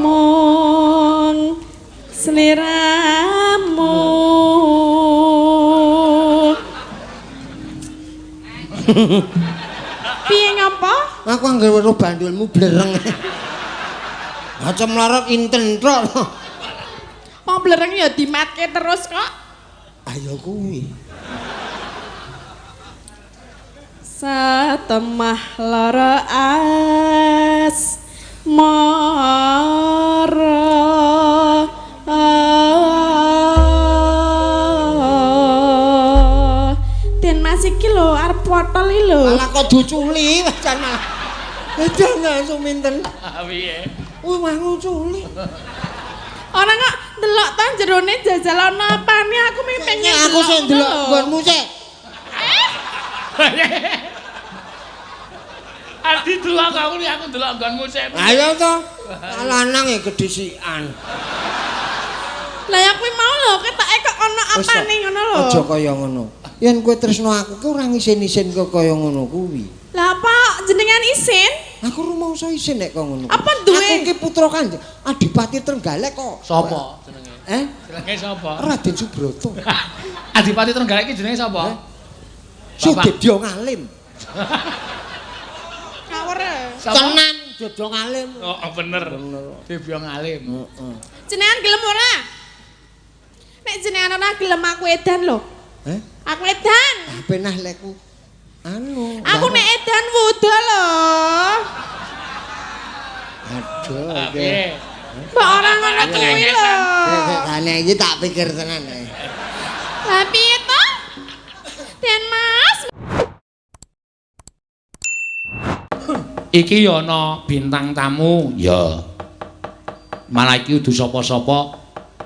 Mung sliramu. Piye ngapa? Aku anggere weruh bandulmu blereng. Aja mlorot inten tok. Wong blereng ya dimatke terus kok. Ayo kuwi. Satemah lara asmara. Den Mas iki lho arep potol iki lho. Malah kok diuculi jan malah. Jangan suminten. Piye? Wah nguculi. Ora kok ndelok ta jerone jajal ana apane aku mung pengen Aku sing ndelok nggonmu sik. Adi delok aku aku ndelok nggonmu sik. Ayo to. Lanang e gedhisikan. Lah ya kuwi mau lho ketoke kok ana apane ngono lho. Aja kaya ngono. Yen kowe tresno aku ki ora ngisin-isin kok kaya ngono kuwi. Lah apa jenengan isin? Aku rumangsa isin nek kok ngono. Apa duwe? Aku ki putra Kanjeng Adipati Trenggalek kok. Sapa jenenge? Eh? Jenenge sapa? Raden Subroto. Adipati Trenggalek ki jenenge sapa? Sudibyo Ngalim. Ngawur. Tenan Dibyo Ngalim. Oh, bener. Dibyo Ngalim. Heeh. Jenengan gelem ora? Nek jenengan ora gelem aku edan lho. Eh? Aku edan. Ah penah lekku. Anu. Aku nek edan wuda lho. Aduh. Piye? Mbok ora ngono kuwi lho. Kane iki tak pikir tenan. Lah piye to? Den Mas. Iki ya ana bintang tamu. Ya. Malah iki kudu sapa-sapa.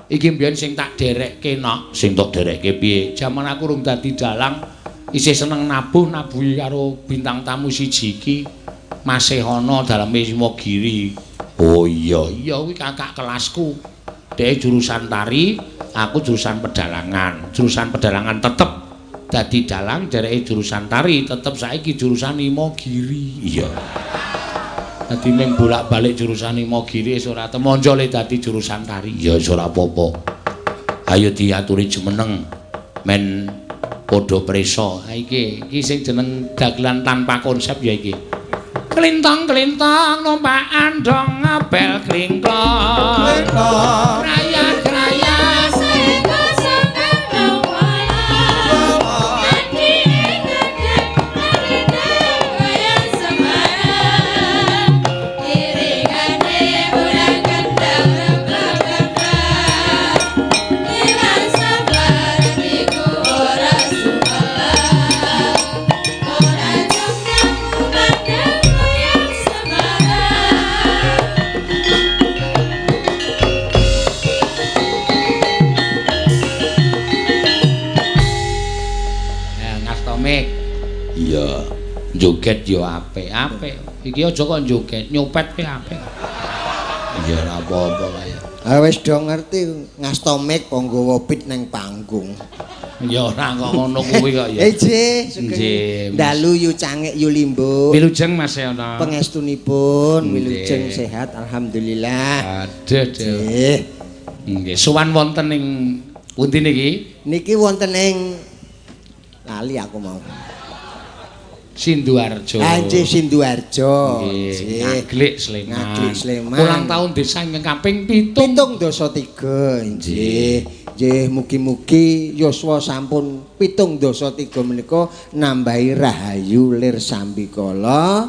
Iki mbiyen sing tak derekke nok, sing tak derekke piye? Jaman aku rung dadi dalang, isih seneng nabuh nabuhi karo bintang tamu siji iki. Masih ana daleme Imogiri. Oh iya, iya kuwi kakak kelasku. Dhek jurusan tari, aku jurusan pedalangan. Jurusan pedalangan tetep dadi dalang, dereke jurusan tari tetep saiki jurusan Imogiri. Iya. Dadi mung bolak-balik jurusan Imogiri wis ora temonjo le dadi jurusan tari. Ya wis ora apa-apa. Ayo diaturi jumeneng men padha prisa. Ha iki, iki sing jeneng dagelan tanpa konsep ya iki. Klintong-klintong numpak andong ngebel klingklong. Kraya-kraya Iya, joget yo apik-apik. Iki aja kok joget, nyopet kuwi apik. Iya ora apa-apa kaya. Ah wis do ngerti ngastomek kok nggawa pit nang panggung. Ya ora kok ngono kuwi kok ya. Nggih, sugeng dalu yu cangik yu limbo. Wilujeng Mas Yono. Pangestunipun wilujeng sehat alhamdulillah. Aduh, nggih. Nggih, sowan wonten ing pundi niki? Niki wonten ing lali aku mau. Sinduarjo. Nggih, Sinduarjo. Nggih, Ngaglik Sleman. Ngaglik Sleman. Ulang tahun desa ingkang kaping 7. 73. Nggih. Nggih, mugi-mugi yuswa sampun 73 menika nambahi rahayu lir sambikala.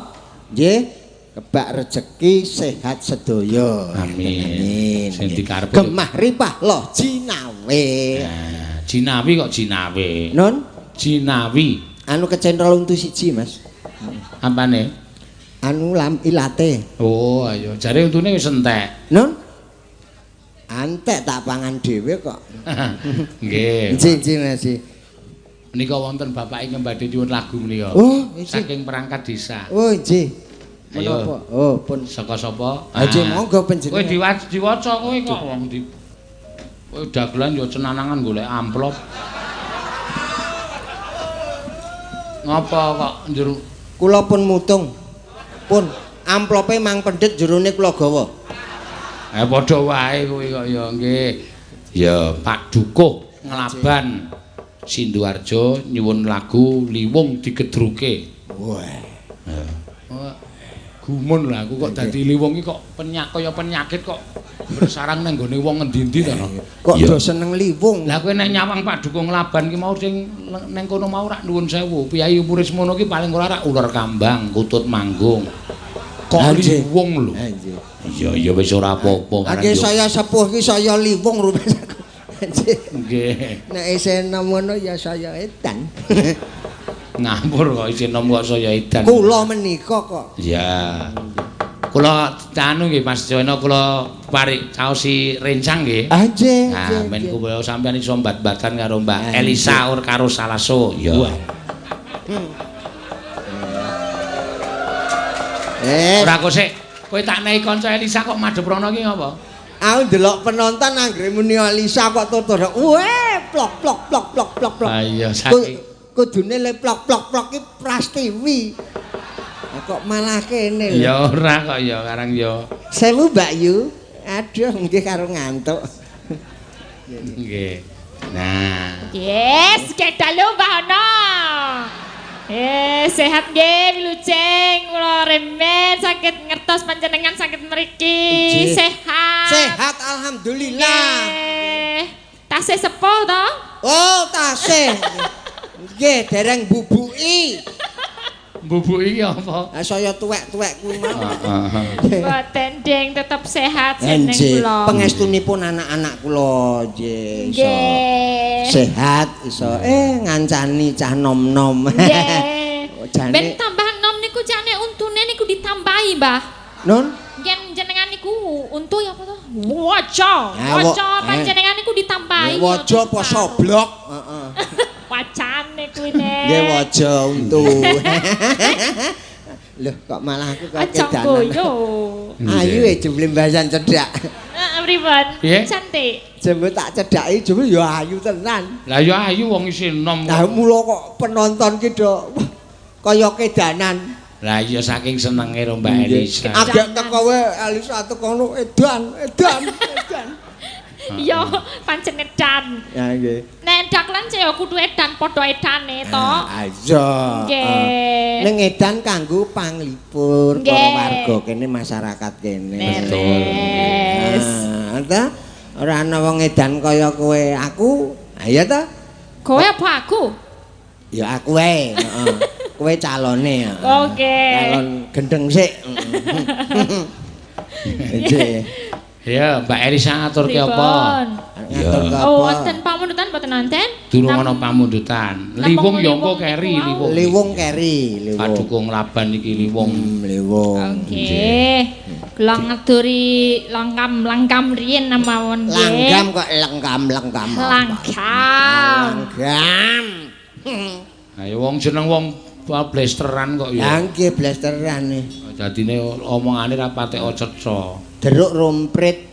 Nggih, kebak rejeki sehat sedaya. Amin. Sing dikarepe gemah ripah loh jinawe. Nah, jinawi kok jinawe. Nun? Jinawi. Anu kecentrol untu siji, Mas. Apane? Anu lam ilate. Oh, ayo. Jare untune wis entek. Nun? Antek tak pangan dhewe kok. Nggih. Nggih, nggih, Mas. Menika wonten bapak ingkang badhe nyuwun lagu menika. Oh, saking perangkat desa. Oh, nggih. Menapa? Oh, pun saka sapa? Nggih, monggo panjenengan. Kowe diwaca kowe kok wong di kowe dagelan ya cenanangan golek amplop. Ngapa kok njero kula pun mutung. Pun amplope mang pendhet jerone kula gawa. Padha wae kuwi kok ya nggih. Ya Pak Dukuh Nglaban Sinduarjo nyuwun lagu Liwung Digedruke. Wah. Gumun lah aku kok dadi liwung iki kok kaya penyakit kok bersarang nang nggone wong ngendi-endi to. Kok do seneng liwung. Lah kowe nek nyawang Pak Dukuh Nglaban ki mau sing nang kono mau rak nuwun sewu. Piyayi umure semono ki paling ora rak uler kambang, kutut manggung. Kok liwung lho. Iya iya wis ora apa-apa. Nggih saya sepuh ki saya liwung rumasaku. Nggih. Nek isih enom ngono ya saya edan. Ngapur kok isih enom kok saya edan. Kula menika kok. Iya. Kula anu nggih Mas Jono kula parik caosi rencang nggih. Ah nggih. Nah, men kula sampeyan iso mbat-mbatan karo Mbak Elisa or karo Salaso. Ya. Ora kok sik. Kowe tak nehi kanca Elisa kok madhep rono ki ngapa? Aku ndelok penonton anggere muni Elisa kok tutur. Weh, plok plok plok plok plok plok. Ah iya saking kudune le plok plok plok ki Prastiwi. Kok malah kene lho. Ya ora kok ya karang ya. Sewu Mbak Yu. Aduh nggih karo ngantuk. Nggih. Nah. Yes, kedalu Mbak Ono. Sehat nggih wilujeng kula remen saged ngertos panjenengan saged mriki. Sehat. Sehat alhamdulillah. Nggih. Tasih sepuh to? Oh, tasih. Nggih, dereng bubuki. Bubuki apa? Lah saya tuwek-tuwek kuwi mau. Mboten ding tetep sehat seneng kula. Pangestunipun anak-anak kula nggih iso. Sehat iso ngancani cah nom-nom. Nggih. Ben tambah nom niku jane untune niku ditambahi, Mbah. Nun? Yen jenengan niku untu ya apa to? Waja. Waja panjenengan niku ditambahi. Waja apa soblok? Heeh. Wacane kuwi nek. Nggih waja untu. Lho kok malah aku kok kedanan. Ayu e jebule mbasan cedhak. Heeh pripun? Cantik. Jebule tak cedhaki jebule ya ayu tenan. Lah ya ayu wong isih enom. Lah mula kok penonton ki do kaya kedanan. Lah iya saking senenge ro Mbak Elisa. Agek teko wae Elisa teko ngono edan edan edan. Iya, pancen edan. Ya nggih. Nek dagelan ya kudu edan padha edane to. Ah iya. Nggih. Ning edan kanggo panglipur para warga kene masyarakat kene. Betul. Nah, ta ora ana wong edan kaya kowe aku. Ha iya ta? Kowe apa aku? Ya aku wae, heeh. Kowe calone. Oke. Calon gendeng sik. Nggih. Ya, Mbak Elisa ngaturke apa? Ngaturke apa? Oh, wonten pamundutan mboten wonten? Durung ana pamundutan. Liwung ya engko keri liwung. Liwung keri, liwung. Padukung Laban iki liwung. Liwung. Nggih. Kula ngaturi langkam-langkam riyin mawon nggih. Langgam kok lengkam-lengkam. Langgam. Langgam. Ayo wong jeneng wong blesteran kok ya. Ya nggih blesteran. Dadine omongane ra patek cetha. Deruk romprit.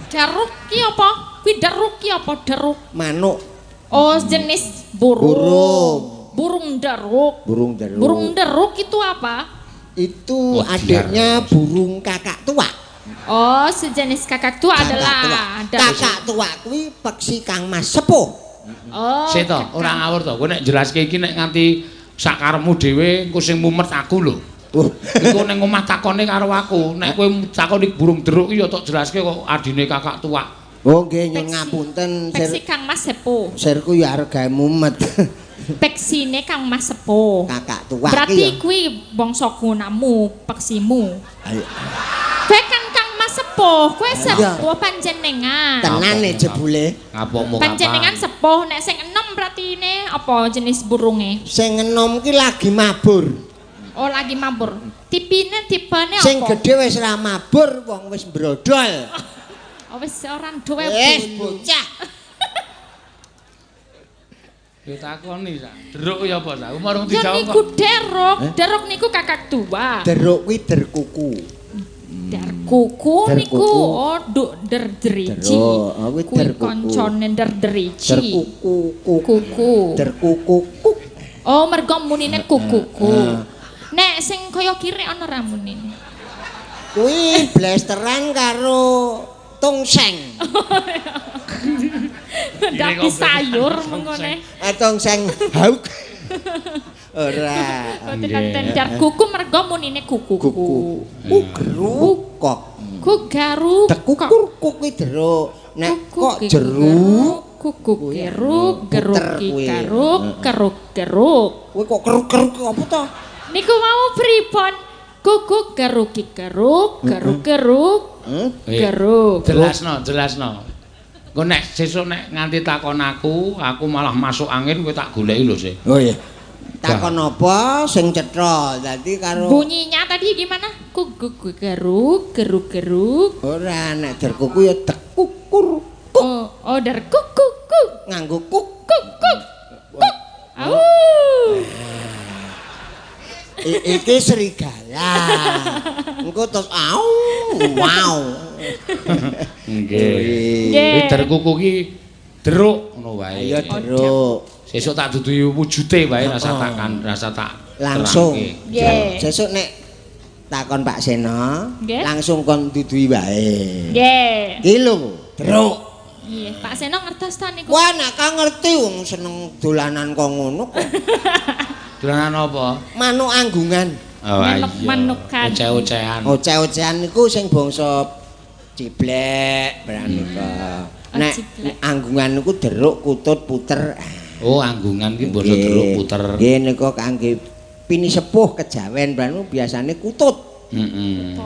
Deruk ki apa? Kuwi deruk ki apa deruk? Manuk. Oh, jenis burung. Burung. Burung deruk. Burung deruk. Burung deruk itu apa? Itu adiknya burung kakak tua. Oh, sejenis kakak tua kakak adalah tua. Kakak tua kuwi peksi Kang Mas Sepuh. Oh. Sik to, ora ngawur to. Kowe nek jelaske iki nek nganti sakarepmu dhewe engko sing mumet aku lho. Iku ning omah takone karo aku. Nek kowe takoni burung deruk iki ya tok jelaske kok adine kakak tua. Oh nggih nyuwun ngapunten. Peksi Kang Mas Sepuh. Sirku ya arep gawe mumet. Peksine Kang Mas Sepuh. Kakak tua. Berarti kuwi bangsa gunamu, peksimu. Ayo. Kowe kan Kang Mas Sepuh, kowe sepuh panjenengan. Tenan e jebule. Ngapokmu panjenengan sepuh, nek sing enom berarti ne apa jenis burunge? Sing enom ki lagi mabur. Oh lagi mabur. Tipine tipene apa? Sing gedhe wis ra mabur, wong wis brodol. Oh wis ora duwe wis bocah. Ya takoni sa. Deruk ya apa sa? Umur dijawab. Ya niku deruk, deruk niku kakak tua. Deruk kuwi derkuku. Derkuku niku oh der driji. Kuwi derkuku. Koncone der driji. Derkuku kuku. Derkuku. Oh mergo munine kukuku. Nek sing kaya kirek ana ra munine. Kuwi blasteran karo tongseng. Ndaki sayur mengkone. Tongseng hauk. Ora. Boten wonten dar kuku mergo munine kuku. Kuku. Ku geruk kok. Ku garuk. Dekukur kuk kuwi jeruk. Nek kok jeruk kuku keruk geruk kuwi. Keruk keruk keruk. Kowe kok keruk-keruk apa to? Niku mau pripun? Kuku keruk keruk keruk keruk keruk. Jelasno, jelasno. Engko nek sesuk nek nganti takon aku, aku malah masuk angin kowe tak goleki lho sih. Oh iya. Takon apa sing cetha. Dadi karo bunyinya tadi gimana? Kuku keruk keruk keruk. Ora nek derkuku ya dekukur. Oh, oh der kuku kuk. Nganggo kuk kuk kuk. Kuk. Au. Iki serigala. Engko terus au wow. Nggih. Kuwi derkuku ki deruk ngono wae. Iya deruk. Sesuk tak duduhi wujude wae rasa tak kan rasa tak langsung. Nggih. Sesuk nek takon Pak Seno, langsung kon duduhi wae. Nggih. Iki lho, deruk. Iya, Pak Seno ngertos ta niku? Wah, nek ka ngerti wong seneng dolanan kok ngono kok. Dolanan apa? Manuk anggungan. Oh, iya. Manukan. Oceh-ocehan. Oceh-ocehan niku sing bangsa ciblek pranika. Nek anggungan niku deruk, kutut, puter. Oh, anggungan ki bangsa deruk, puter. Nggih niku kangge pini sepuh kejawen pranu biasane kutut. Heeh.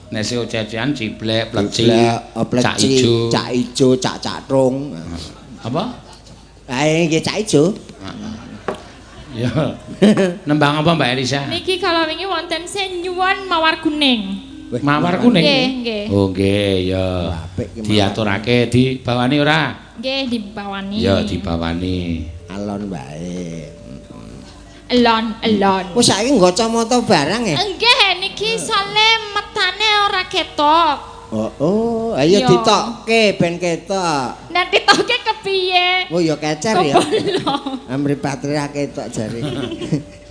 Nek sing oceh-ocehan ciblek, pleci, cak ijo, cak ijo, cak catrung. Apa? Ae nggih cak ijo. Ya. Nembang apa Mbak Elisa? Niki kalau wingi wonten sing nyuwun mawar kuning. Mawar kuning? Nggih, nggih. Oh nggih, ya. Diaturake dibawani ora? Nggih, dibawani. Ya, dibawani. Alon wae. Elon, elon. Wis saiki nggo kacamata barang ya? Nggih, niki sale metane ora ketok. Oh, oh, ayo ditokke ben ketok. Nek ditokke kepiye? Oh ya kecer ya. Mripate ra ketok jare.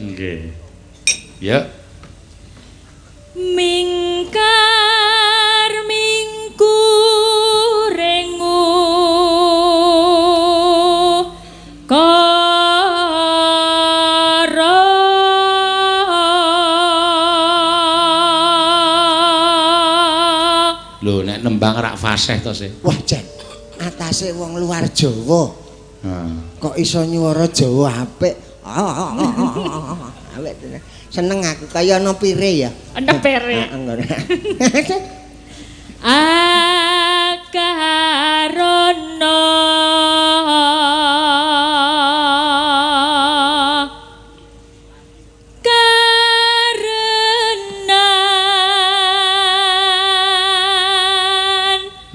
Nggih. Ya. Mingkar mingkurengu kara. Lho nek nembang rak fasih to sih. Wah jan, atase wong luar Jawa. Heeh. Kok iso nyuwara Jawa apik. Apik tenan. Seneng aku kaya ana pire ya. Ana pire. Heeh ngono. Akarana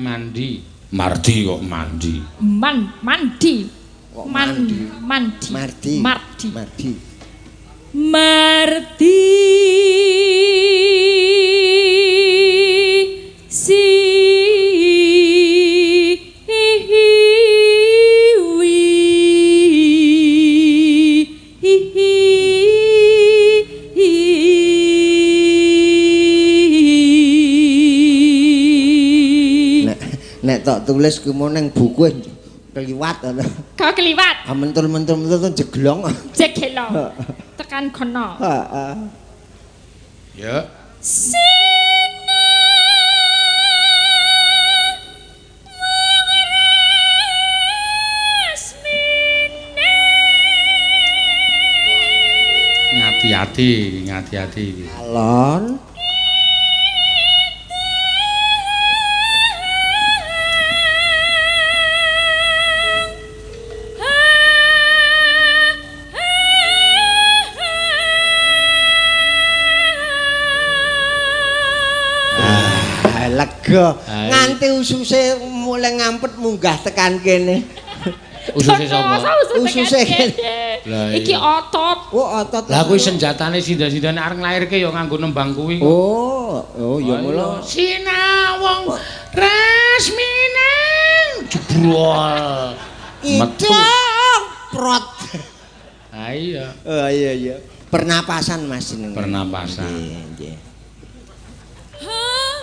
Mandi. Mardi kok mandi. Mandi. Kok mandi. Mandi. Mardi. Mardi. Mardi. Mardi si wi hi hi. Nek tok tulis ku mau nang buku keliwat ngono. Kok keliwat? Ah mentul-mentul jeglong. Jeglong. Tekan kono. Heeh. Ya. Sina Rasmine. Ngati-ati, ngati-ati. Alon. Lega nganti ususe mulai ngampet munggah tekan kene. Ususe sapa? Ususe kene. Iki otot. Oh, otot. Lah kuwi senjatane sinda-sindane arep nglairke ya nganggo nembang kuwi. Oh, oh ya mula. Sinawong Rasminang jebrol. Metu. Prot. Ha iya. Oh iya iya. Pernapasan Mas jenenge. Pernapasan. Nggih, nggih. Ha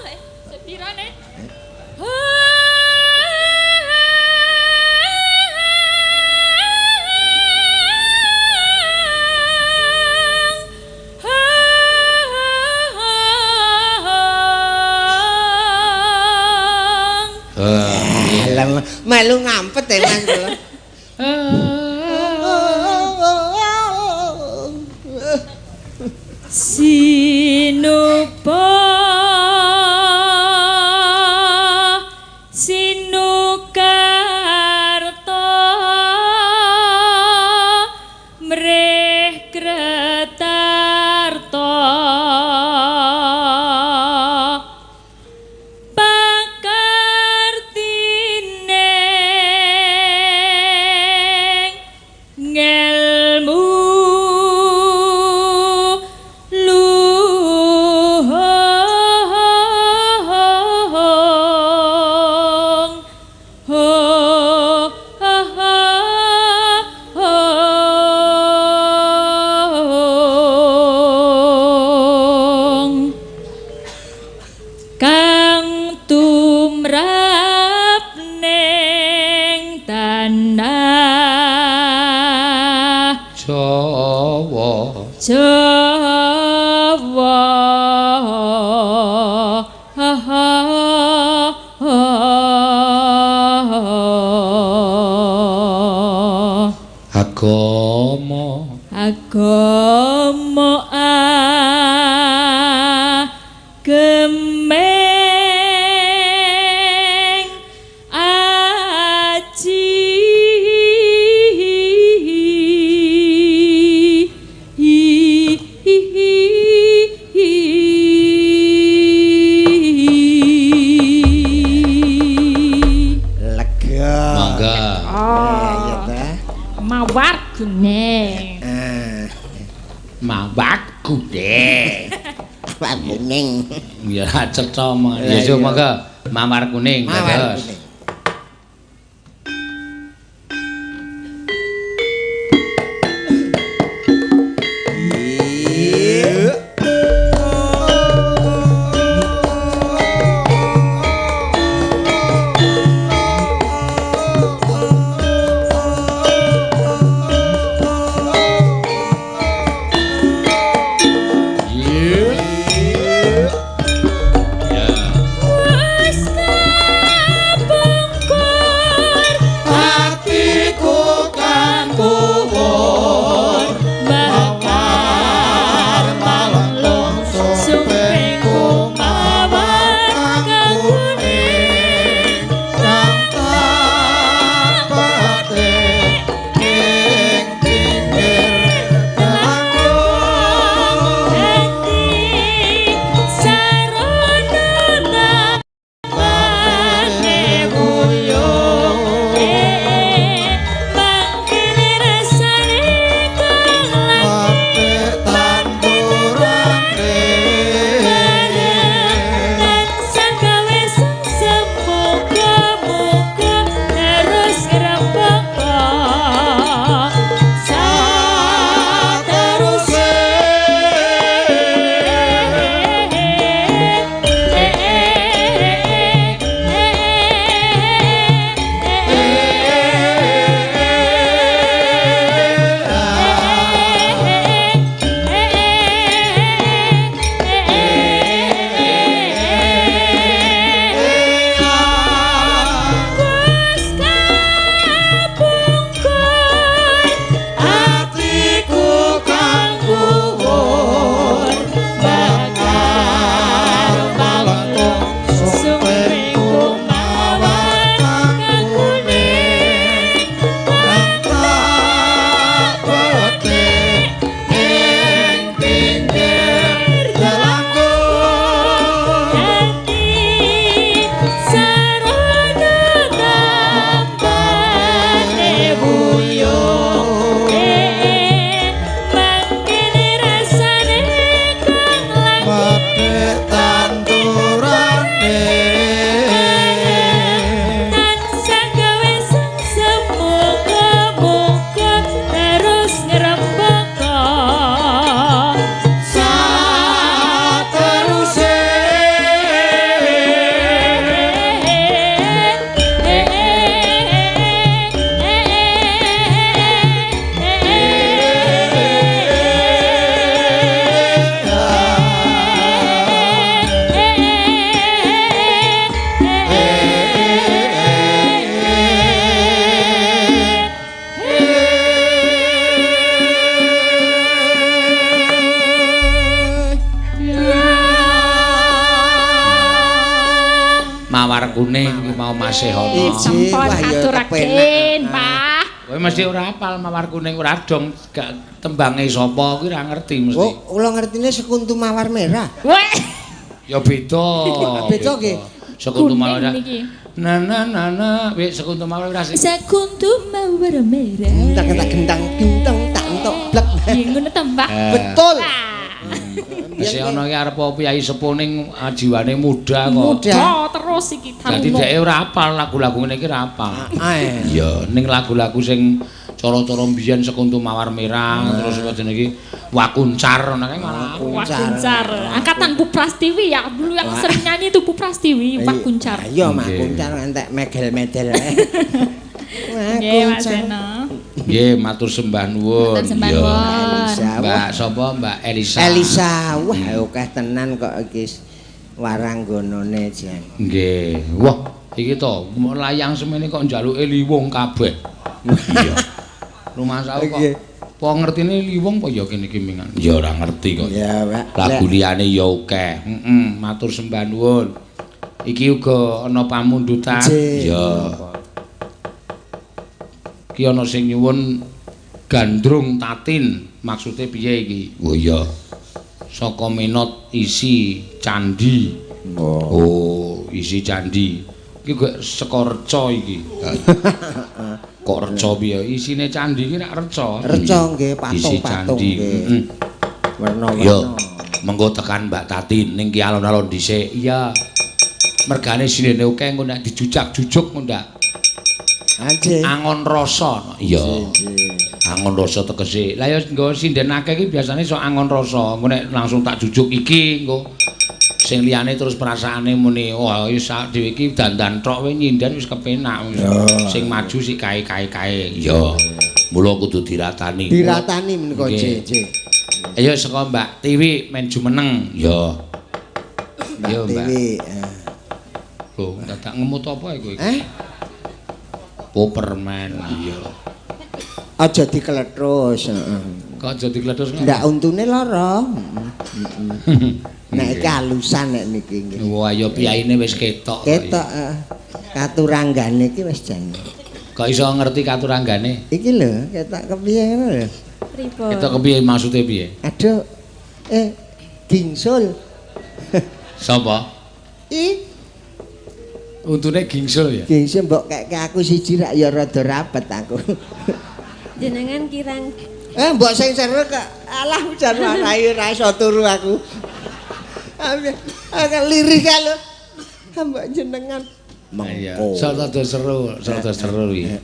Melu ngampet e Mas kula. Sinuba sinukarta mrih kretarta pakartining ngelmu luhung ho ha ha hong kang tumrap ning tanah Jawa. Jawa ha ha ha. Agama Agama agemeng aji Lega. Mangga. Ya ta. Mawar kuning. Ah, Mawar kuning. Mawar kuning. Ya cetha mangga. Lah, Ya iya. mangga. Mawar kuning Mawar dados. kuning. Iya. Iya. Ya. Wis kabeh Mawar kuning iki mau masih ana. Sampun aturaken, Pak. Kowe mesti ora hafal mawar kuning ora dong gak tembange sapa kuwi ora ngerti mesti. Oh, kula ngertine sekuntum mawar merah. Weh. Ya beda. Beda nggih. Sekuntum mawar. Na na na na, wis sekuntum mawar merah. Sekuntum mawar merah. Gentang gentang gentang tak entuk blek. Nggih ngono to, Mbah. Betul. Wis ana iki arep piyayi sepuh ning jiwane muda kok. Muda terus iki taruno. Dadi dheke ora hafal lagu-lagu ngene iki ora hafal. Iya, ning lagu-lagu sing cara-cara mbiyen sekuntum mawar merah terus apa jenenge iki Wakuncar ngono kae malah Wakuncar. Angkatan Bu Prastiwi ya, dulu yang sering nyanyi itu Bu Prastiwi, Wakuncar. Iya, Wakuncar entek megel-medel. Nggih, Mas Seno. Nggih, matur sembah nuwun. Matur sembah nuwun. Mbak sapa? Mbak Elisa. Elisa, wah akeh tenan kok iki waranggonane jan. Nggih. Wah, iki to layang semene kok njaluke liwung kabeh. Iya. Rumangsaku kok apa ngertine liwung apa ya kene iki mingan? Ya ora ngerti kok. Ya, Pak. Lagu liyane ya akeh. Heeh, matur sembah nuwun. Iki uga ana pamundutan. Ya. Iki ana sing nyuwun gandrung tatin, maksude piye iki? Oh iya. Saka Menot isi candi. Oh, isi candi. Iki kok saka reca iki. Kok reca piye? Isine candi iki rak reca. Reca nggih, patung-patung nggih. Werna-werna. Yo, mengko tekan Mbak Tatin ning ki alon-alon dhisik. Iya. Mergane sindene akeh engko nek dijujak-jujuk engko ndak. Angon rasa. Iya. Angon rasa tegese. Lah ya nggo sinden akeh iki biasane sok angon rasa. Engko nek langsung tak jujuk iki engko sing liyane terus perasaane muni, wah wis dhewe iki dandan tok kowe nyinden wis kepenak. Sing maju sik kae-kae-kae. Iya. Mula kudu diratani. Diratani menika nggih. Ayo saka Mbak Tiwi men jumeneng. Iya. Mbak Tiwi. Lho, dadak ngemut apa iku iki? Eh? Permen iya. Aja dikeletrus, heeh. Kok aja dikeletrus? Ndak untune lara. Nek iki alusan nek niki nggih. Wah, ya piyaine wis ketok. Ketok, heeh. Katuranggane iki wis jan. Kok iso ngerti katuranggane? Iki lho, ketok kepiye ngono lho. Pripun? Ketok kepiye maksude piye? Aduh. Gingsul. Sapa? I Untune gingsul ya. Gingsul mbok keke aku siji rak ya rada rapet aku. Jenengan kirang. Mbok sing seru kok alah jan warai ora iso turu aku. Aku lirih kae lho. Mbok jenengan mengko. Rada seru, rada seru iki.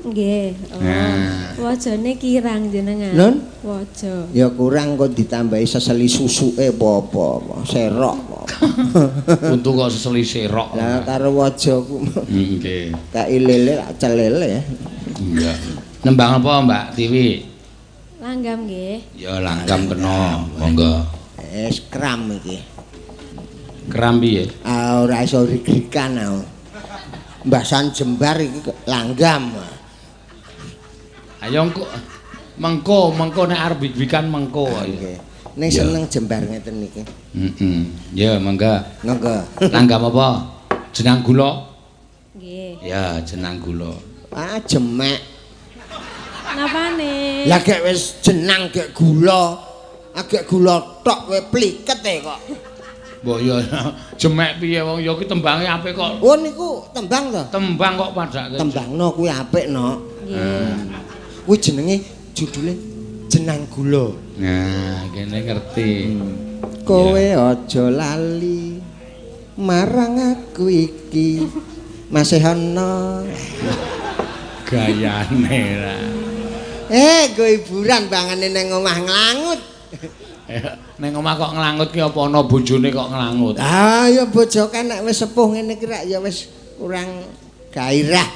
Nggih. Oh. Wajane kirang jenengan. Nun? Waja. Ya kurang kok ditambahi seseli susuke apa-apa, serok apa. Untung kok seseli serok. Lah karo wajaku. Nggih. Kayak lele, celele. Iya. Nembang apa Mbak Tiwi? Langgam nggih. Ya langgam kena, monggo. Es kram iki. Kram piye? Ah ora iso rigrikan aku. Mbasan jembar iki langgam. Ayo engko mengko nek arep bik-bikan mengko ayo. Ning seneng jembar ngeten iki. Heeh. Ya mangga. Monggo. Langgam apa? Jenang gula? Nggih. Ya, jenang gula. Ah, jemek. Napane? Lah gek wis jenang gek gula. Agek gula tok kowe pliket e kok. Mbok ya jemek piye wong ya ki tembange apik kok. Oh niku tembang to? Tembang kok padake. Tembangno kuwi apik, Nok. Nggih. Kuwi jenenge judule Jenang Gula. Nah, kene ngerti. Kowe aja lali marang aku iki. Masih ana gayane ra. Go hiburan bangane ning omah nglangut. Ning omah kok nglangut ki apa ana bojone kok nglangut? Ah ya bojo kan nek wis sepuh ngene iki rak ya wis kurang gairah.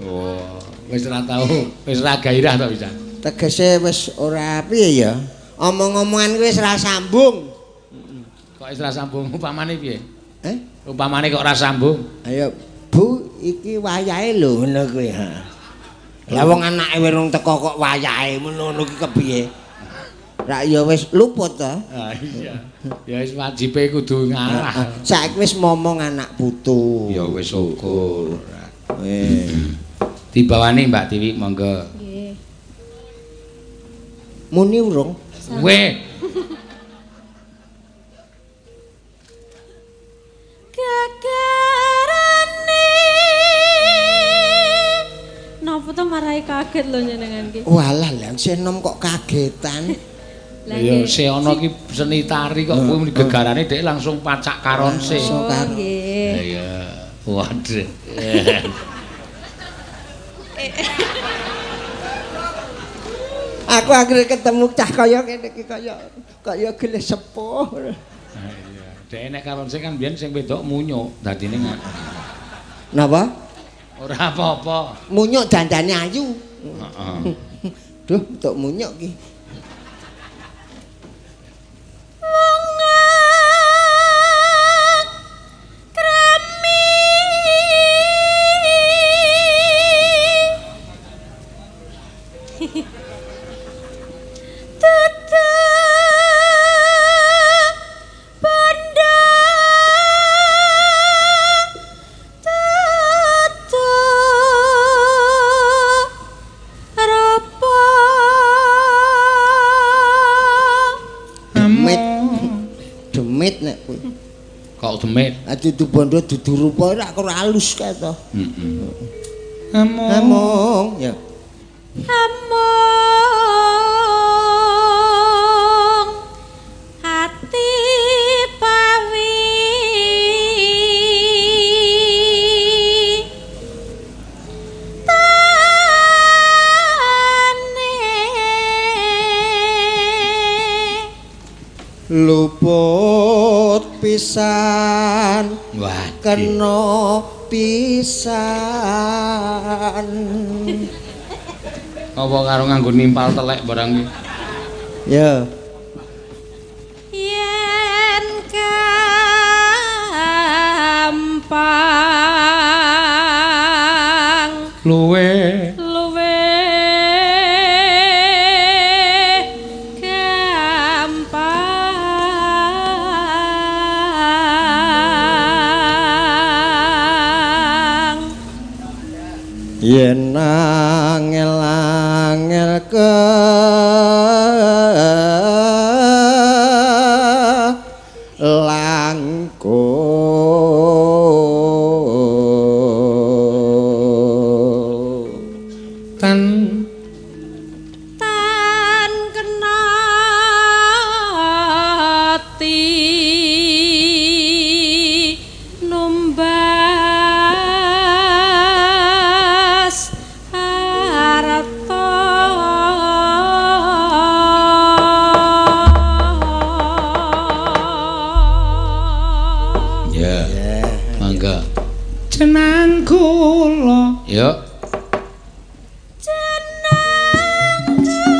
Oh, wis ora tau, wis ora gairah to bisa. Tegese wis ora piye ya? Omong-omongan kuwi wis ora sambung. Kok wis ora sambung upamane piye? Eh? Upamane kok ora sambung? Ayo, Bu, iki wayahe lho ngono kuwi. Lah wong anake wirung teko kok wayahe ngono iki kepiye? Rak ya wis luput to. Ah iya. Ya wis wajibe kudu ngalah. Saiki wis momong anak putu. Ya wis syukur. Eh. Dibawani Mbak Tiwi monggo. Nggih. Muni urung? Weh. Gegerane. Napa to marai kaget lho njenengan ki? Walah lha sing enom kok kagetan. Lah Ya nggih. se ana ki seni tari kok kuwi gegarane dhek langsung pacak karonse. Oh, nggih. Iya. Waduh. Aku akhirnya ketemu cah kaya ngene iki kaya kaya gelis sepuh. Iya. Dhek nek karonse kan biyen sing wedok munyuk, dadine Napa? Ora apa-apa. Munyuk dandane ayu. Heeh. Duh, entuk munyuk ki. Wong kremi. Tetep bondo tetep rupa. Demit. Demit nek kuwi. Kok demit? Ah dudu bondo dudu rupa ora kok halus kae to. Heeh. Amung ya. Amung ati pawi tane Luput pisan Waduh. kena pisan. Apa karo nganggo nimpal telek barang iki? Ya. Yen gampang Luwe. Luwe gampang. Yen angel-angel ke langkung Tan tan kena ati numbas harta. Ya. Mangga. Jenang kula. Ya. Jenang kula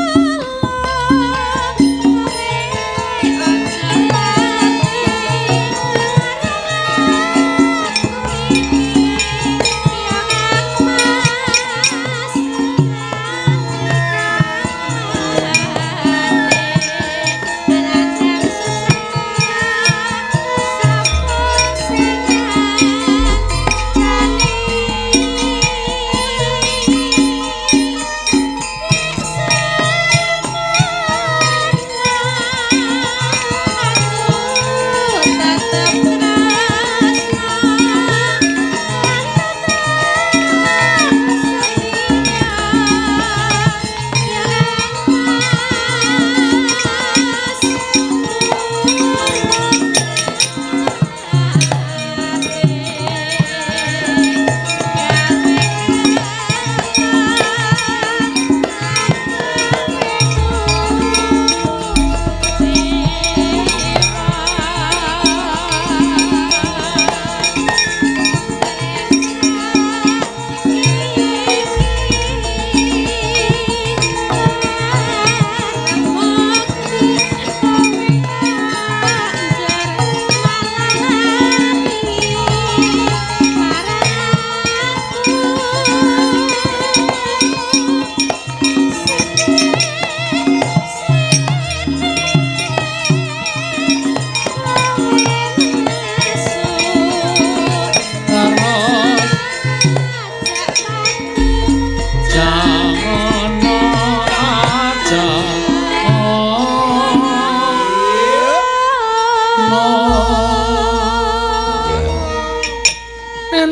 aja lati.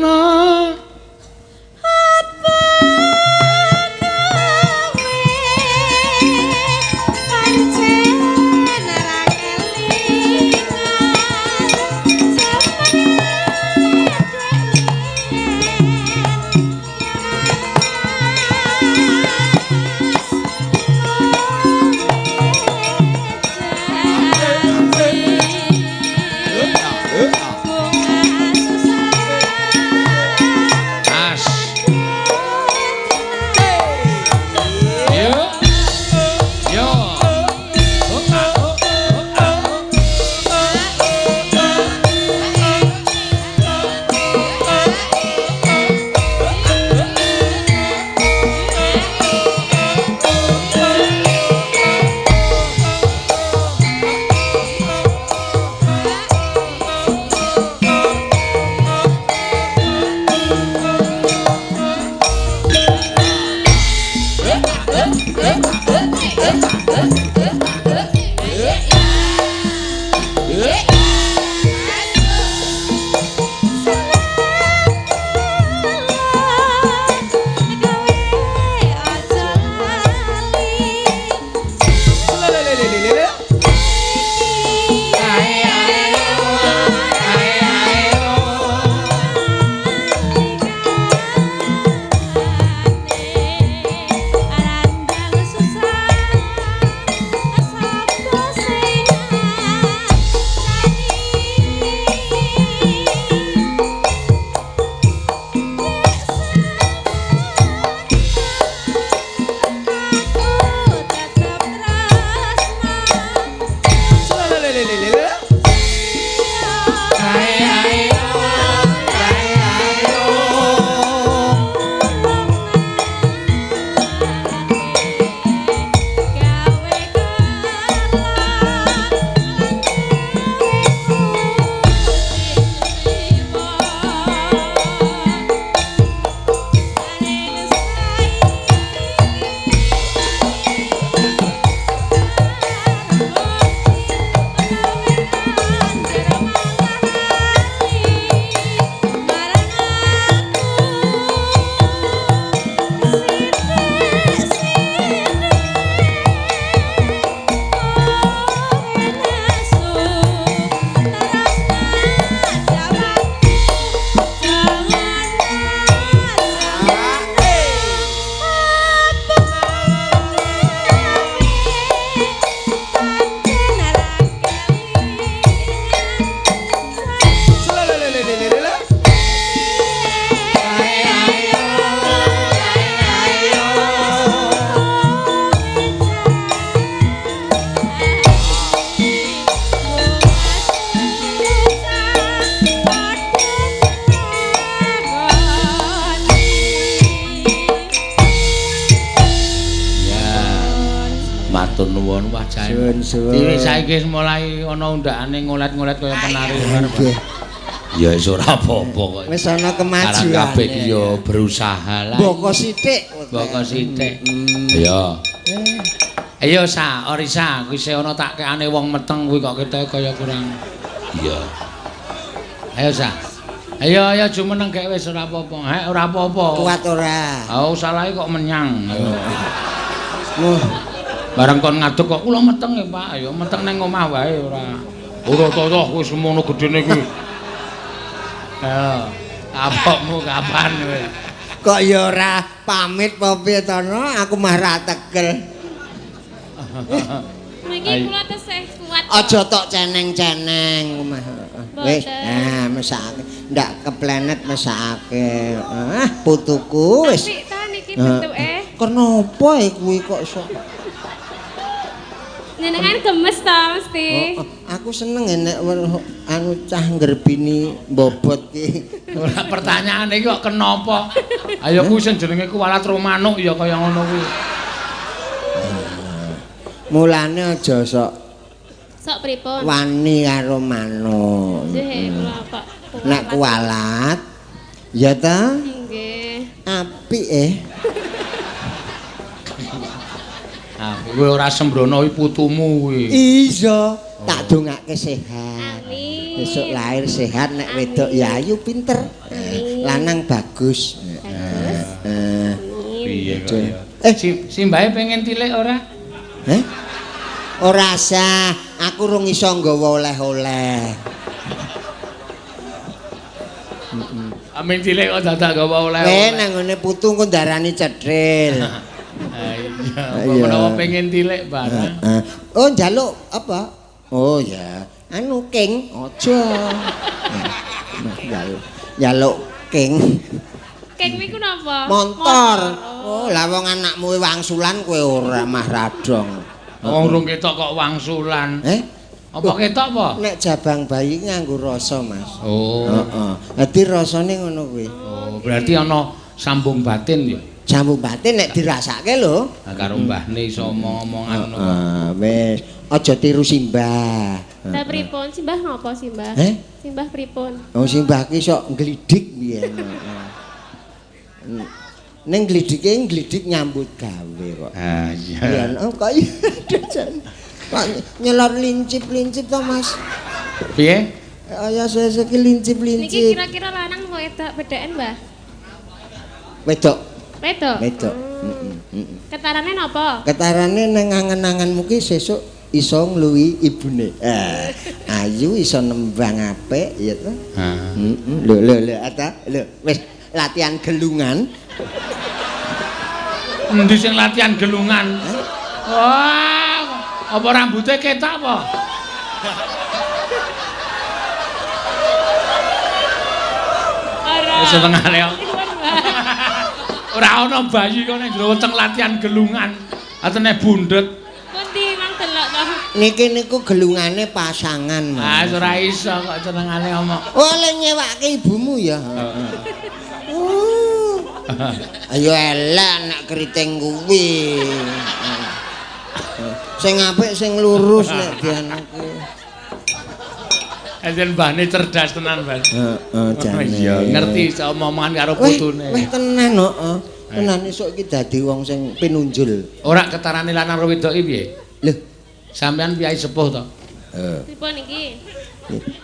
Ana apa gawe pancen ra kelingan As. Yo. Yo. Matur nuwun wah jae. Suwun. Saiki wis mulai ana undakane ngolet-ngolet kaya penari. Nggih. Ya wis ora apa-apa kok. Wis ana kemajuan. Kabeh iki ya berusaha lah. Boko sithik. Boko sithik. Iya. Ayo Sa, Orisa, kuwi isih ana tak kekane wong meteng kuwi kok ketoke kaya kurang. Iya. Ayo Sa. Ayo ayo jumeneng gek wis ora apa-apa. Hek ora apa-apa. Kuat ora? Oh, salahe kok menyang. Ayo. Wah. Bareng kon ngadeg kok kula meteng ya, Pak. Ayo meteng nang omah wae ora. Ora to wis semono gedene kuwi. Ayo, kapokmu kapan kowe? Kok ya ora pamit apa piye to no? Aku mah ra tegel. Mriki kula tesih kuat. Aja tok ceneng-ceneng omah. Wis, nah mesake. Ndak keplanet mesake. Ah, putuku wis. Apik ta niki bentuke? Kenapa kuwi kok iso? Jenengan gemes ta mesti. Oh, aku seneng nek anu cah nggerbini mbobot ki. Ora pertanyaane iki kok kenapa? Ayo kuwi sing jenenge kuwalat ro manuk ya kaya ngono kuwi. Mulane aja sok sok pripun? Wani karo manuk. Nggih, kula kok. Nek kuwalat ya ta? Nggih. Apik Ah, kowe ora sembrono kuwi putumu kuwi. Iya, tak dongake sehat. Amin. Besok lahir sehat nek wedok ya ayu pinter. Lanang bagus. Bagus. Piye kok ya? Simbahe pengen tilik ora? Heh? Ora sah, aku rung iso nggawa oleh-oleh. Amin cilik kok dadak gawa oleh-oleh. Kowe nang ngene putu engko ndarani cethil. Ha iya, menawa pengen tilik barang. Oh, njaluk apa? Oh ya, anu king aja. Njaluk. Njaluk king. King niku napa? Montor. Oh, lah wong anakmu wangsulan kowe ora mah radong. Wong urung ketok kok wangsulan. Eh? Apa ketok apa? Nek jabang bayi nganggo rasa, Mas. Oh. Heeh. Dadi rasane ngono kuwi. Oh, berarti ana sambung batin ya. Sambung batin nek dirasake lho. Nah, karo mbahne iso omong-omongan ngono. Heeh, wis. Aja tiru simbah. Lah pripun? Simbah napa simbah? Eh? Simbah pripun? Oh, simbah ki sok nglidik biyen. Ning glidike nglidik nyambut gawe kok. Ah iya. Biyen oh kok iya. Kok nyelor lincip-lincip to, Mas? Piye? Ya suwe-suwe ki lincip-lincip. Niki kira-kira lanang apa wedok bedaan, Mbah? Wedok. Wedok. Wedok. Heeh. Ketarane napa? Ketarane nang angen-angenmu ki sesuk iso ngluwi ibune. Ayu iso nembang apik ya to. Heeh. Lho lho lho ata lho wis latihan gelungan. Endi sing latihan gelungan? Wah, apa rambutnya ketok apa? Ora. Wis senengane kok. Ora ana bayi kok ning jero weteng latihan gelungan. Atene bundet. Pundi mang delok to. Niki niku gelungane pasangan, Ah, Mas. ora iso kok senengane omong. Oh, le nyewake ibumu ya. Ayo elek nek keriting kuwi. Sing apik sing lurus nek dianuke. Enten mbahne cerdas tenan, Mbah. Heeh, jane. Iya, ngerti iso omongan karo putune. Weh tenan heeh. Tenan esuk iki dadi wong sing pinunjul. Ora ketarane lanang karo wedok iki piye? Lho, sampean piyai sepuh to? Heeh. Pripun iki?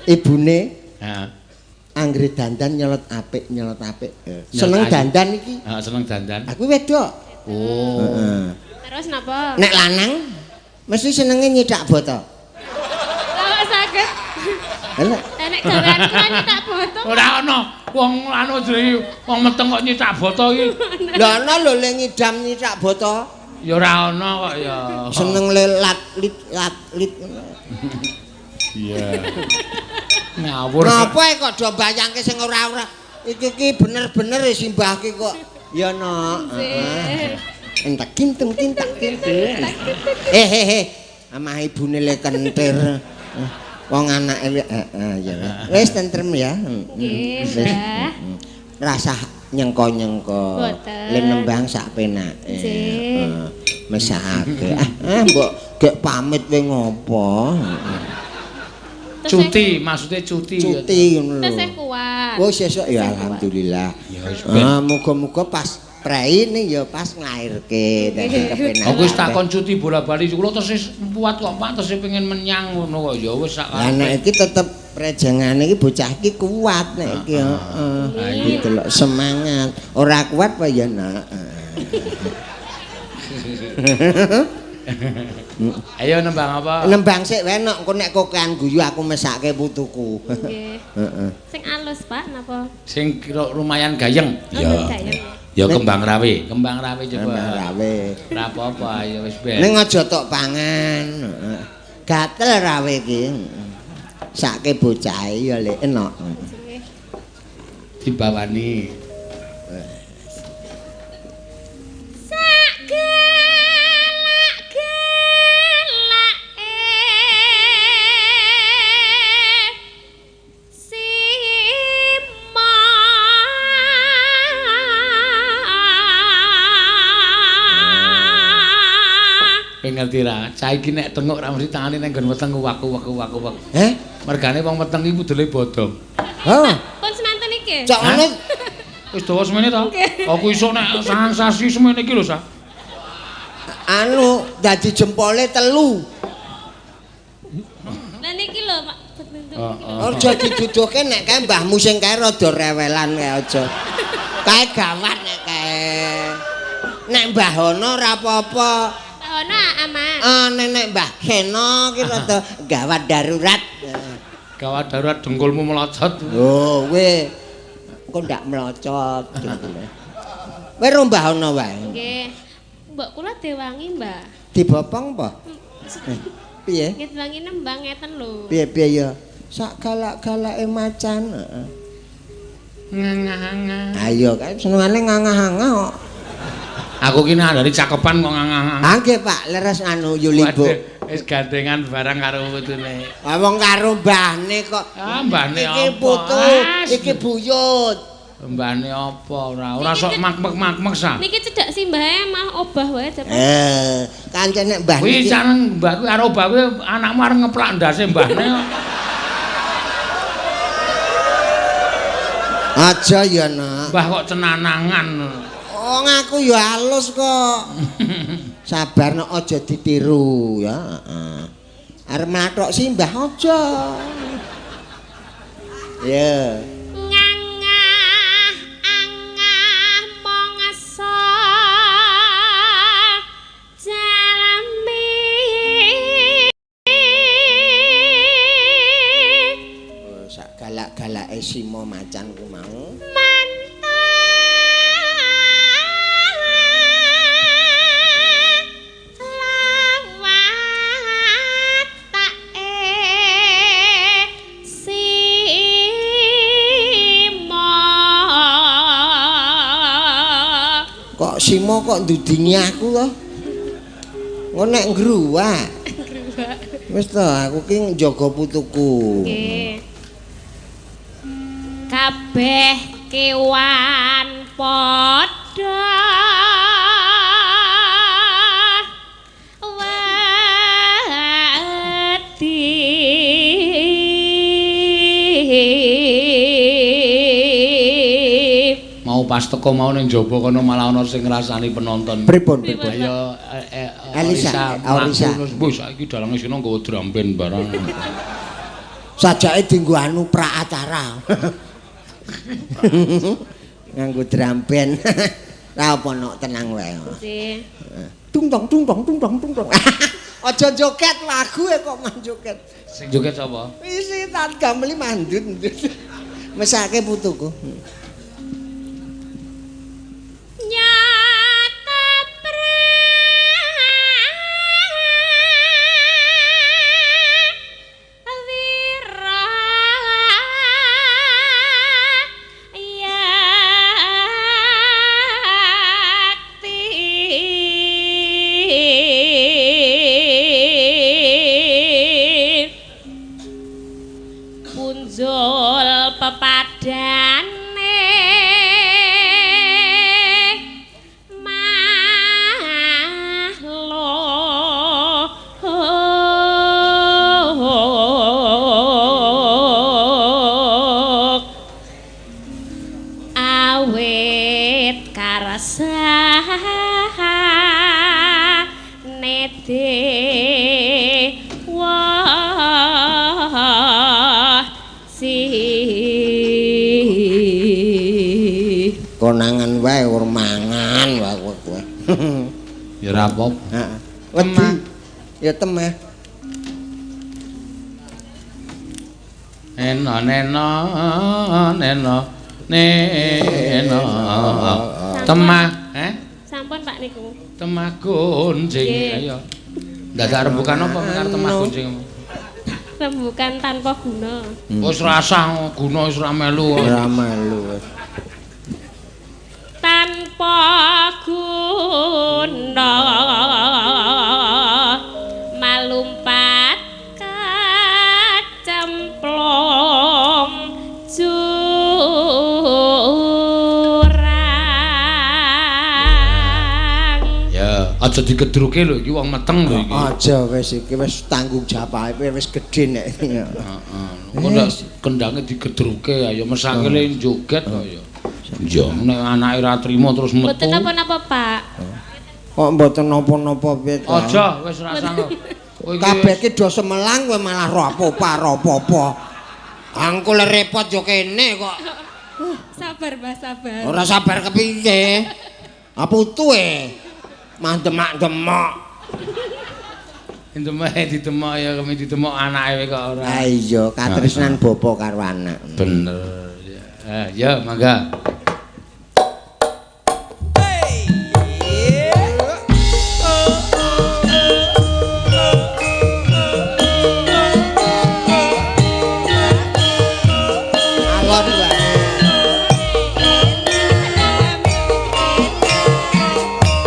Ibune heeh. Anggere dandan nyelot apik, nyelot apik. Seneng dandan iki. Heeh, seneng dandan. Aku wedok. Oh. Heeh. Terus napa? Nek lanang mesti senenge nyidak boto. Lah kok saged? Lah nek gawean kula nyidak boto. Ora ana wong anu jenenge wong meteng kok nyidak boto iki. Lah ana lho le ngidam nyidak boto. Ya ora ana kok ya. Seneng le lat lit lat lit. Iya. Ngawur. Napa kok do bayangke sing ora-ora. Iki ki bener-bener simbah ki kok. Ya nok. Heeh. Entek kinten kintak kinten. Eh. Amah ibune le kentir. Wong anake heeh ya. Wis tentrem ya. Nggih, Mbah. Rasah nyengko-nyengko. Le nembang sak penake. Nggih. Mesakake. Ah mbok gek pamit kowe ngopo? Cuti, maksudnya cuti. Cuti ngono lho. Tesih kuat. Oh sesuk ya alhamdulillah. Ya wis ben. Muga-muga pas prei ning ya pas nglairke dadi kepenak. Aku wis takon cuti bola-bali kula tesih kuat kok Pak, tesih pengen menyang ngono kok ya wis sak. Lah nek iki tetep prejengane iki bocah iki kuat nek iki heeh. Iki delok semangat. Ora kuat apa ya nak. Ayo nembang apa? Nembang sik wae nok, engko nek kokean guyu aku mesake putuku. Nggih. Heeh. Sing alus Pak napa? Sing kira lumayan gayeng. Ya. Gayeng. Ya kembang rawe, kembang rawe coba. Kembang rawe. Ora apa-apa, ya wis ben. Ning aja tok pangan. Gatel rawe iki. Sake bocahe ya lek enok. Dibawani. Sak gelak-gelake sima. Kowe ngerti ra? Saiki nek tenguk ra mesti tangane nang nggon weteng waku-waku-waku. Heh? Mergane wong weteng iki pudele bodong. Oh. Pun semanten iki. Cok ngono. Wis dawa semene ta? Aku iso nek sangang sasi semene iki lho, Sa. Anu dadi jempole 3. Lah niki lho Pak bentuk. Heeh. Aja diduduhke nek kae mbahmu sing kae rada rewelan kae aja. Kae gawat nek kae. Nek Mbah Hono ora apa-apa. Mbah Hono aman. Ah nek Mbah Seno ki rada gawat darurat. Gawat darurat dengkulmu melocot. Lho, kowe kok ndak melocot dengkule. Kowe ro Mbah Hono wae. Nggih. Mbok kula dewangi, Mbah. Dibopong apa? Piye? Nggih dewangi nembang ngeten lho. Piye-piye ya? Sak galak-galake macan. Heeh. Ngangah-ngangah. Ayo kae senengane ngangah-ngangah kok. Aku ki nandhani cakepan kok ngangah-ngangah. Ah nggih Pak, leres anu Yulibo. Wis gandengan barang karo putune. Ah wong karo mbahne kok. Ah mbahne Iki apa? putu, iki buyut. Mbahne apa ora? Ora sok mak-mak-mak sa. Niki cedhak simbahe mah obah wae cepet. Kancen nek mbahne Kuwi caneng mbah kuwi karo mbah kuwi anakmu arep ngeplak ndase mbahne kok. Aja ya, Nak. Mbah kok cenanangan. Oh, ngaku ya halus kok. Sabar nok aja ditiru ya, heeh. Arep mlathok simbah aja. Ya. Ngangah angah mongso jalami. Oh, sak galak-galake simo macan ku mau. Kok simo kok ndudingi aku to? Engko nek ngruwak. Wis to, aku ki njaga putuku. Nggih. Kabeh kewan padha wedi. Mau pas teko mau ning jaba kono malah ana sing ngrasani penonton. Pripun pripun? Ayo Elisa, Elisa. Wis saiki dalange sino nggawa drum band barang. Sajake dienggo anu praacara. Nganggo drum band. Ra apa nok tenang wae. Nggih. Tung tong tung tong tung tong tung tong. Aja joget lagu e kok man joget. Sing joget sapa? Wis tak gameli mandut. Mesake putuku. Nyata prawira yakti punjul pepadane makhluk awit karsane dewa si. Konangan wae ora mangan wae kowe. Ya ora apa-apa. Heeh. Wedi. Ya temah. Eno neno neno neno. Temah, eh? Sampun Pak niku. Temah gonjing. Nggih. Ayo. Dadak rembukan apa karo temah gonjing? Rembukan tanpa guna. Wis rasah guna wis ora melu. Ora melu. Tanpa guna malumpat kacemplung jurang. Ya, aja digedruke lho iki wong meteng lho iki. Aja wis iki wis tanggung jawab wis gedhe nek. Heeh. Engko nek kendange digedruke ayo mesake le joget kok ya. Ya nek anake ora trima terus metu. Mboten napa-napa, Pak. Kok mboten napa-napa piye to? Aja wis rasah. Kowe iki Kabeh ki do semelang kowe malah ora apa-apa, ora apa-apa. Angkul repot yo kene kok. Sabar, Mbah, sabar. Ora sabar kepiye? Ah putu e. Mah demak-demok. Demek didemok ya kemi didemok anake kok ora. Ha iya, katresnan bapa karo anak. Bener. Ya, mangga. Alon wae.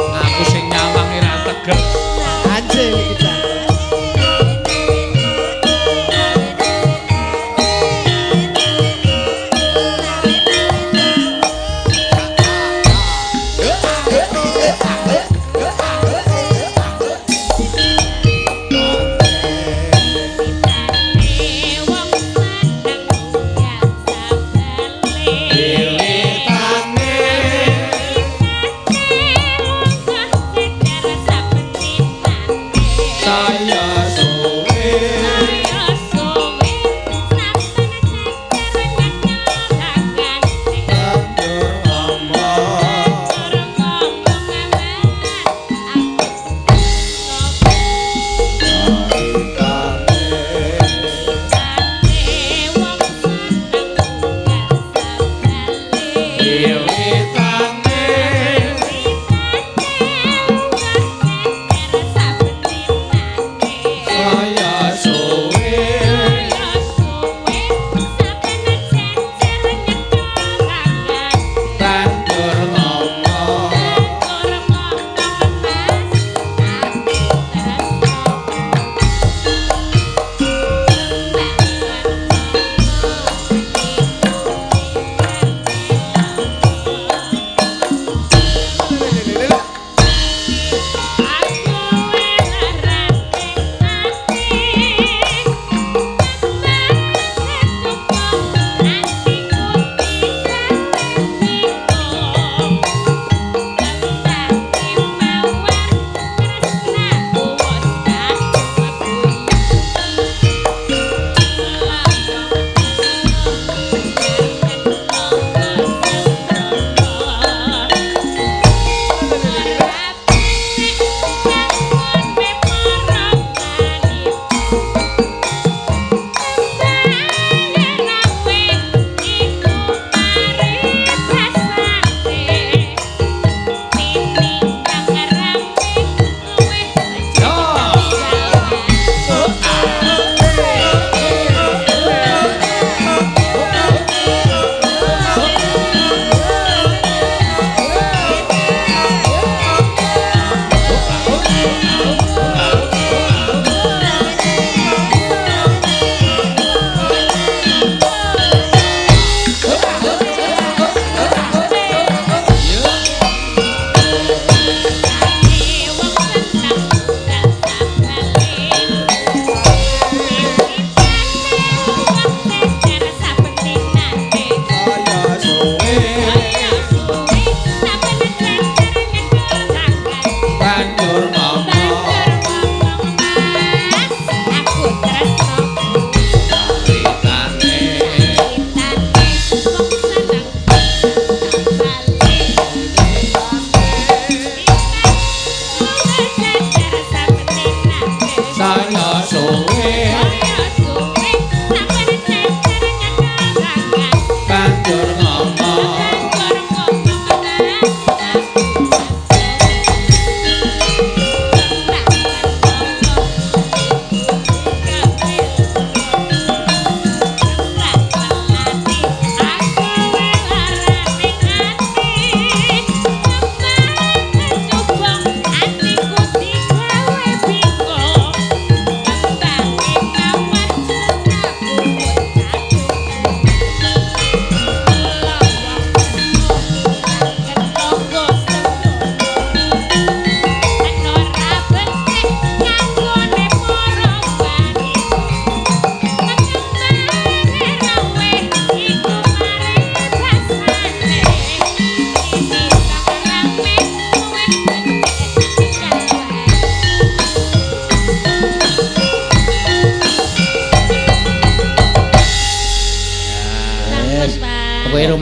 Aku sing nyawang ora tegel. Anjing iki jan. Wong lanang ya sabale. Saya suwe. Saya suwe. Tandur ngomong.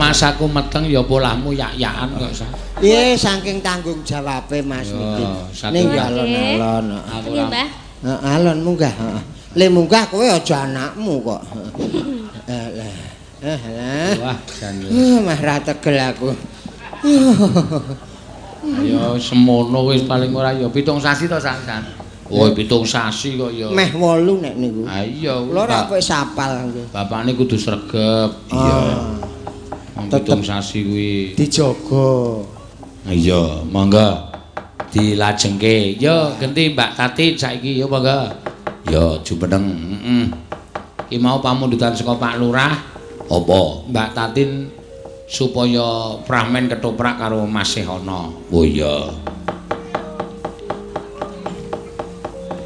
Rumangsaku meteng ya polahmu yak-yakan kok sa. Piye saking tanggung jawabe Mas niki. Ning ya alon-alon. Aku Iya, Mbah. Heeh, alon munggah, heeh. Le munggah kowe aja anakmu kok. Heeh. Heeh. Wah, jan. Mah ra tegel aku. Ya semono wis paling ora ya 7 sasi to San. Oh, 7 sasi kok ya. Meh 8 nek niku. Ha iya. Kula ora kowe sapal nggih. Bapakne kudu sregep. Iya. Wong Tetep 7 sasi kuwi dijaga. Iya, monggo dilajengke. Yo genti Mbak Tati saiki yo monggo. Yo jumeneng. Heeh. Ki mau pamundutan saka Pak Lurah. Apa? Mbak Tatin supaya pramen ketoprak karo Mas Sehono. Oh iya.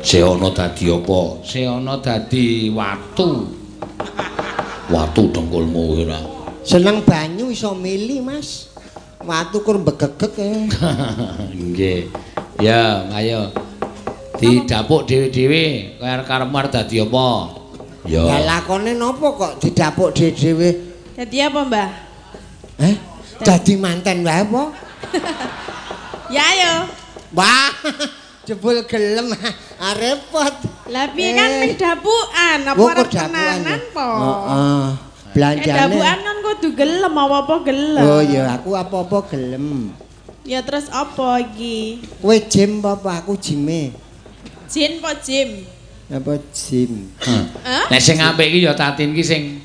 Sehono dadi apa? Sehono dadi watu. Watu dengkulmu ora. Seneng banyu iso mili, Mas. Watu kur mbegegeg e. Nggih. Ya, ayo. Didapuk dhewe-dhewe, kaya karepmu arep dadi apa? Ya. Lah lakone napa kok didapuk dhewe-dhewe? Dadi apa, Mbah? Eh? Dadi manten wae apa? Ya ayo. Wah, jebul gelem. Ah, repot. Lah piye kan ming dapukan, apa arep tenanan po? Heeh. Belanjane. Dapukan kan kudu gelem apa-apa gelem. Oh iya, aku apa-apa gelem. Ya terus apa iki? Kowe jim apa aku jime? Jin apa jim? Apa jim? Hah? Nek sing apik iki ya Tatin iki sing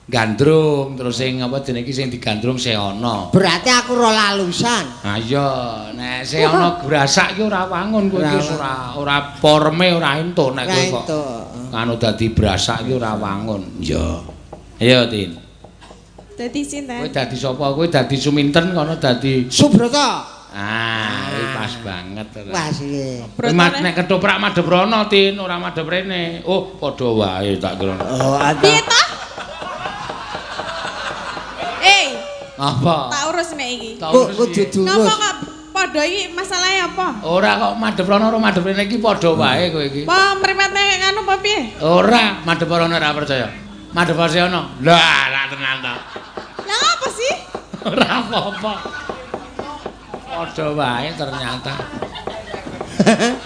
gandrung, terus sing apa jenenge iki sing digandrung Sehono. Berarti aku ora lalusan. Ha iya, nek Sehono grasak iki ora wangun kowe iki ora forme ora entuk nek kowe kok. Anu dadi brasak iki ora wangun. Iya. Ayo Tin. Dadi sinten? Kowe dadi sapa? Kowe dadi Suminten kono dadi Subrata. Ah, iki pas banget. Pas iki. Nek ketoprak madhep rono Tin, ora madhep rene. Oh, padha wae tak kira. Oh, piye ta? Apa? Tak urus nek iki. Kok kudu Napa kok padha iki masalahe apa? Ora kok madhep rono ora madhep rene iki padha wae kowe iki. Apa mripate nganu apa piye? Ora, madhep rono ora percaya. Madhep Sehono. Lah, lah tenan ta. Lah apa sih? Ora apa-apa. Padha wae ternyata.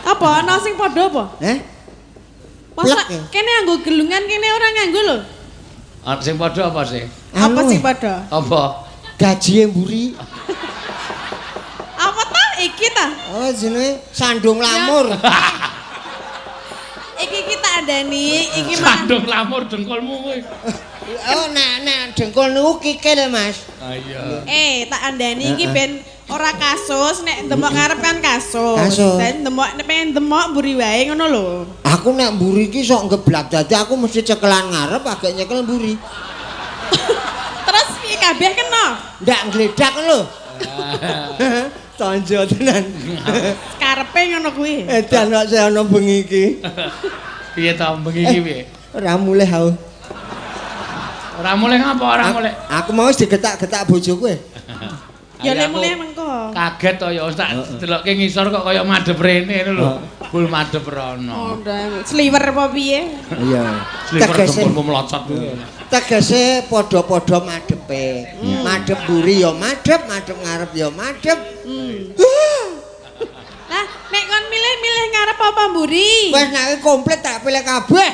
Apa ana sing padha apa? Heh? Masa kene nganggo gelungan kene ora nganggo lho. Ana sing padha apa sih? Apa sing padha? Apa? Gaji mburi. Apa ta iki ta? Oh jenenge sandung lamur. Iki kita andani iki sandung lamur dengkulmu kowe. Oh nek dengkul niku kikil, Mas. Ah iya. Tak andani iki ben ora kasus nek ndemok ngarep kan kasus. Dan ndemok nek pengen ndemok mburi wae ngono lho. Aku nek mburi iki sok ngeblak dadi aku mesti cekelan ngarep agak nyekel mburi. Terus piye kabeh kena? Ndak ngledak lho. Tonjo tenan. Karepe ngono kuwi. Edan kok saya ana bengi iki. Piye ta bengi iki piye? Ora mulih aku. Ora mulih ngapa ora mulih? Aku mau wis digetak-getak bojoku e. Ya lek mulih mengko. Kaget to ya tak delokke ngisor kok kaya madhep rene ngono lho. Bul madhep rono. Oh, sliwer apa piye? Iya. Sliwer dengkulmu melocot kuwi. Tegese padha-padha madhepe. Madhep mburi ya madhep, madhep ngarep ya madhep. Lah, nek kon milih-milih ngarep apa mburi? Wes nek komplit tak pilih kabeh.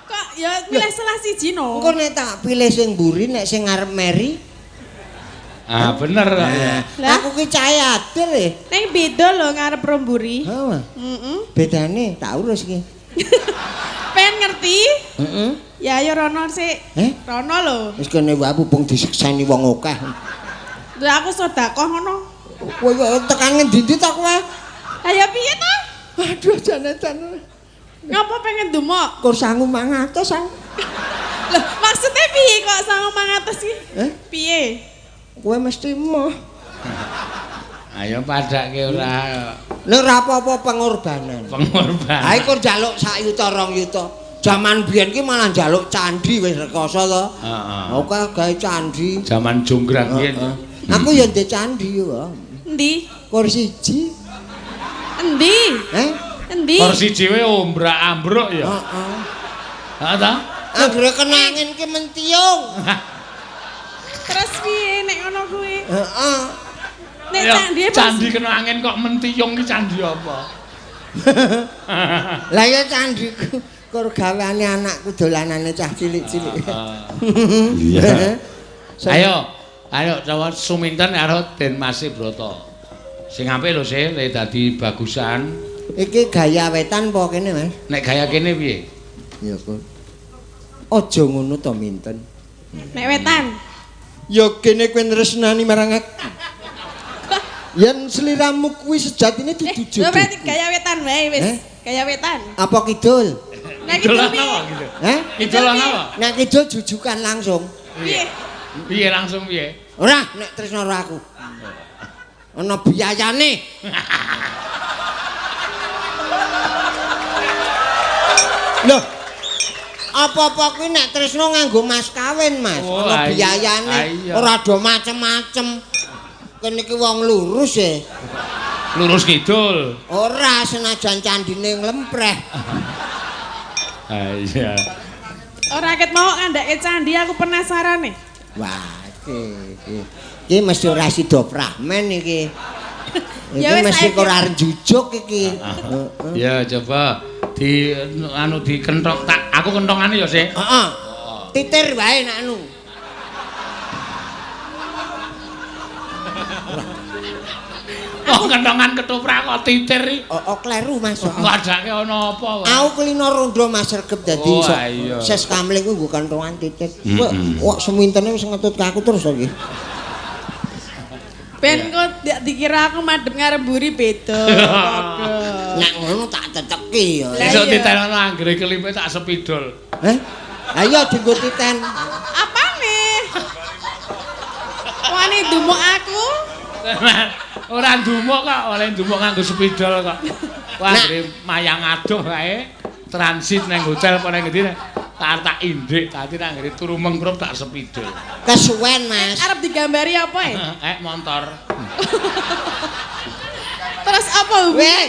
Kok ya milih salah siji no. Engko nek tak pilih sing mburi, nek sing ngarep meri. Ah, bener kok. Nah, aku ki cahe adil e. Ning beda lho ngarep ro mburi. Heeh. Heeh. Bedane tak urus iki. Pengen ngerti? Heeh. Ya ayo rono sik. Rono lho. Wis kene wae pupung disekseni wong akeh. Lah aku sedekah ngono. Kowe kok tekan ngendi-endi ta kowe? Lah ya piye ta? Aduh jane-jane. Ngapa pengen ndumok? Kur sangu 500 aku. Loh, maksudnya piye kok sangu 500 iki? Piye? Kowe mesti emoh. Ayo padake ora. Nek ora apa-apa pengorbanan. Pengorbanan. Ha iku njaluk 1 yuta 2 yuta. Jaman biyen ki malah njaluk candhi wis rekoso to. Heeh. Oke gawe candhi. Jaman jonggrang biyen. Aku ya ndek candhi yo. Endi? Kursi siji. Endi? Heh? Endi? Kursi dhewe ombrak-ambruk ya. Heeh. Heeh ta? Anggere kena angin ki mentiung. Terus piye nek ngono kuwi? Heeh. Nek candi candi kena angin kok mentiyung ki candi apa? Lah ya candiku kur gaweane anakku dolanane cah cilik-cilik. Iya. Ayo, ayo coba Suminten karo Den Mas Brata. Sing apik lho se, le dadi bagusan. Iki gaya wetan apa kene, Mas? Nek gaya kene piye? Ya kok. Aja ngono to, Minten. Nek wetan. Ya kene kowe nresnani marang aku. Yen sliramu kuwi sejatine dudu jodohku. Lho berarti gaya wetan wae wis. Gaya wetan. Apa kidul? Nek kidul piye? Heh? Kidul ana apa? Nek kidul jujukan langsung. Piye? Piye langsung piye? Ora, nek tresno karo aku. Ana biayane. Loh. Apa-apa kuwi nek tresno nganggo mas kawin, Mas. Ana biayane, ora do macem-macem. Kene iki wong lurus e. Lurus kidul. Ora, senajan candine nglempreh. Ha iya. Ora ket mau ngandhake candi aku penasaran e. Wah, iki. Iki mesti ora sida prahmen iki. Iki mesti ora njujuk iki. Ya coba di anu dikenthok tak aku kenthongane ya sih. Heeh. Titir wae nek anu. Kok kenthongan ketoprak kok titir iki. Oh, kleru Mas. Ngadake ana apa wae. Aku kulino rondo Mas Regep dadi iso. Ses kamling kuwi nggo kenthongan titir. Kok semintene wis ngetut ke aku terus iki. Ben kok dikira aku madhep ngarep mburi beda. Nek ngono tak ceceki ya. Iso titenono anggere kelipe tak sepidol. Heh? Ayo dienggo titen. Apane? Wani ndumuk aku? Ora ndumuk kok, oleh ndumuk nganggo sepidol kok. Wah, anggere mayang adoh kae transit nang hotel apa nang ngendi tak indik, tadi nang anggere turu mengkrup tak sepidol. Kesuwen, Mas. Arep digambari apa e? Motor. Terus apa hubungannya?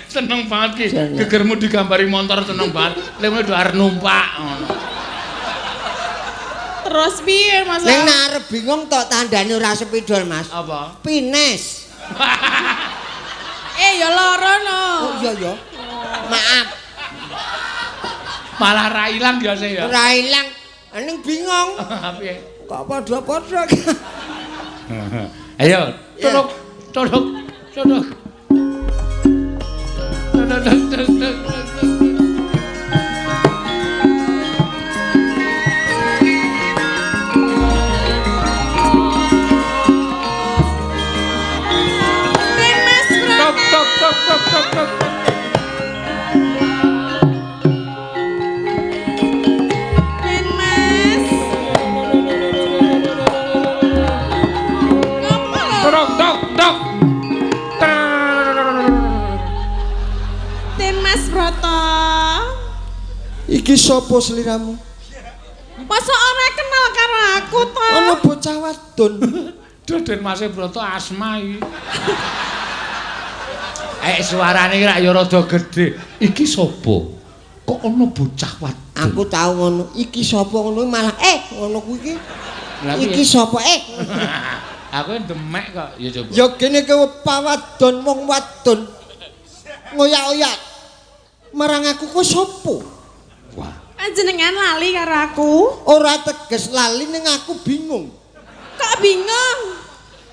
Seneng banget ki. Gegermu digambari motor seneng banget. Lha ngono arep numpak ngono. Terus piye Mas? Ning nek arep bingung tok tandane ora sepidol, Mas. Apa? Pines. Ya lara no. Oh iya ya. Maaf. Malah ra ilang ya sih ya. Ora ilang. Ning bingung. Piye? Kok padha-padha. Ayo, tutuk, tutuk, tutuk. Tutuk, tutuk, tutuk. Iki sapa sliramu? Masa ora kenal karo aku to? Ana bocah wadon. Duh, Den Mas Brata asma iki. Suarane iki rak ya rada gedhe. Iki sapa? Kok ana bocah wadon? Aku tau ngono. Iki sapa ngono malah ngono kuwi iki. Iki sapa Aku demek kok. Ya coba. Ya kene kowe pawadon wong wadon. Ngoyak-oyak. Marang aku kowe sapa? Wah. Panjenengan lali karo aku? Ora teges lali ning aku bingung. Kok bingung?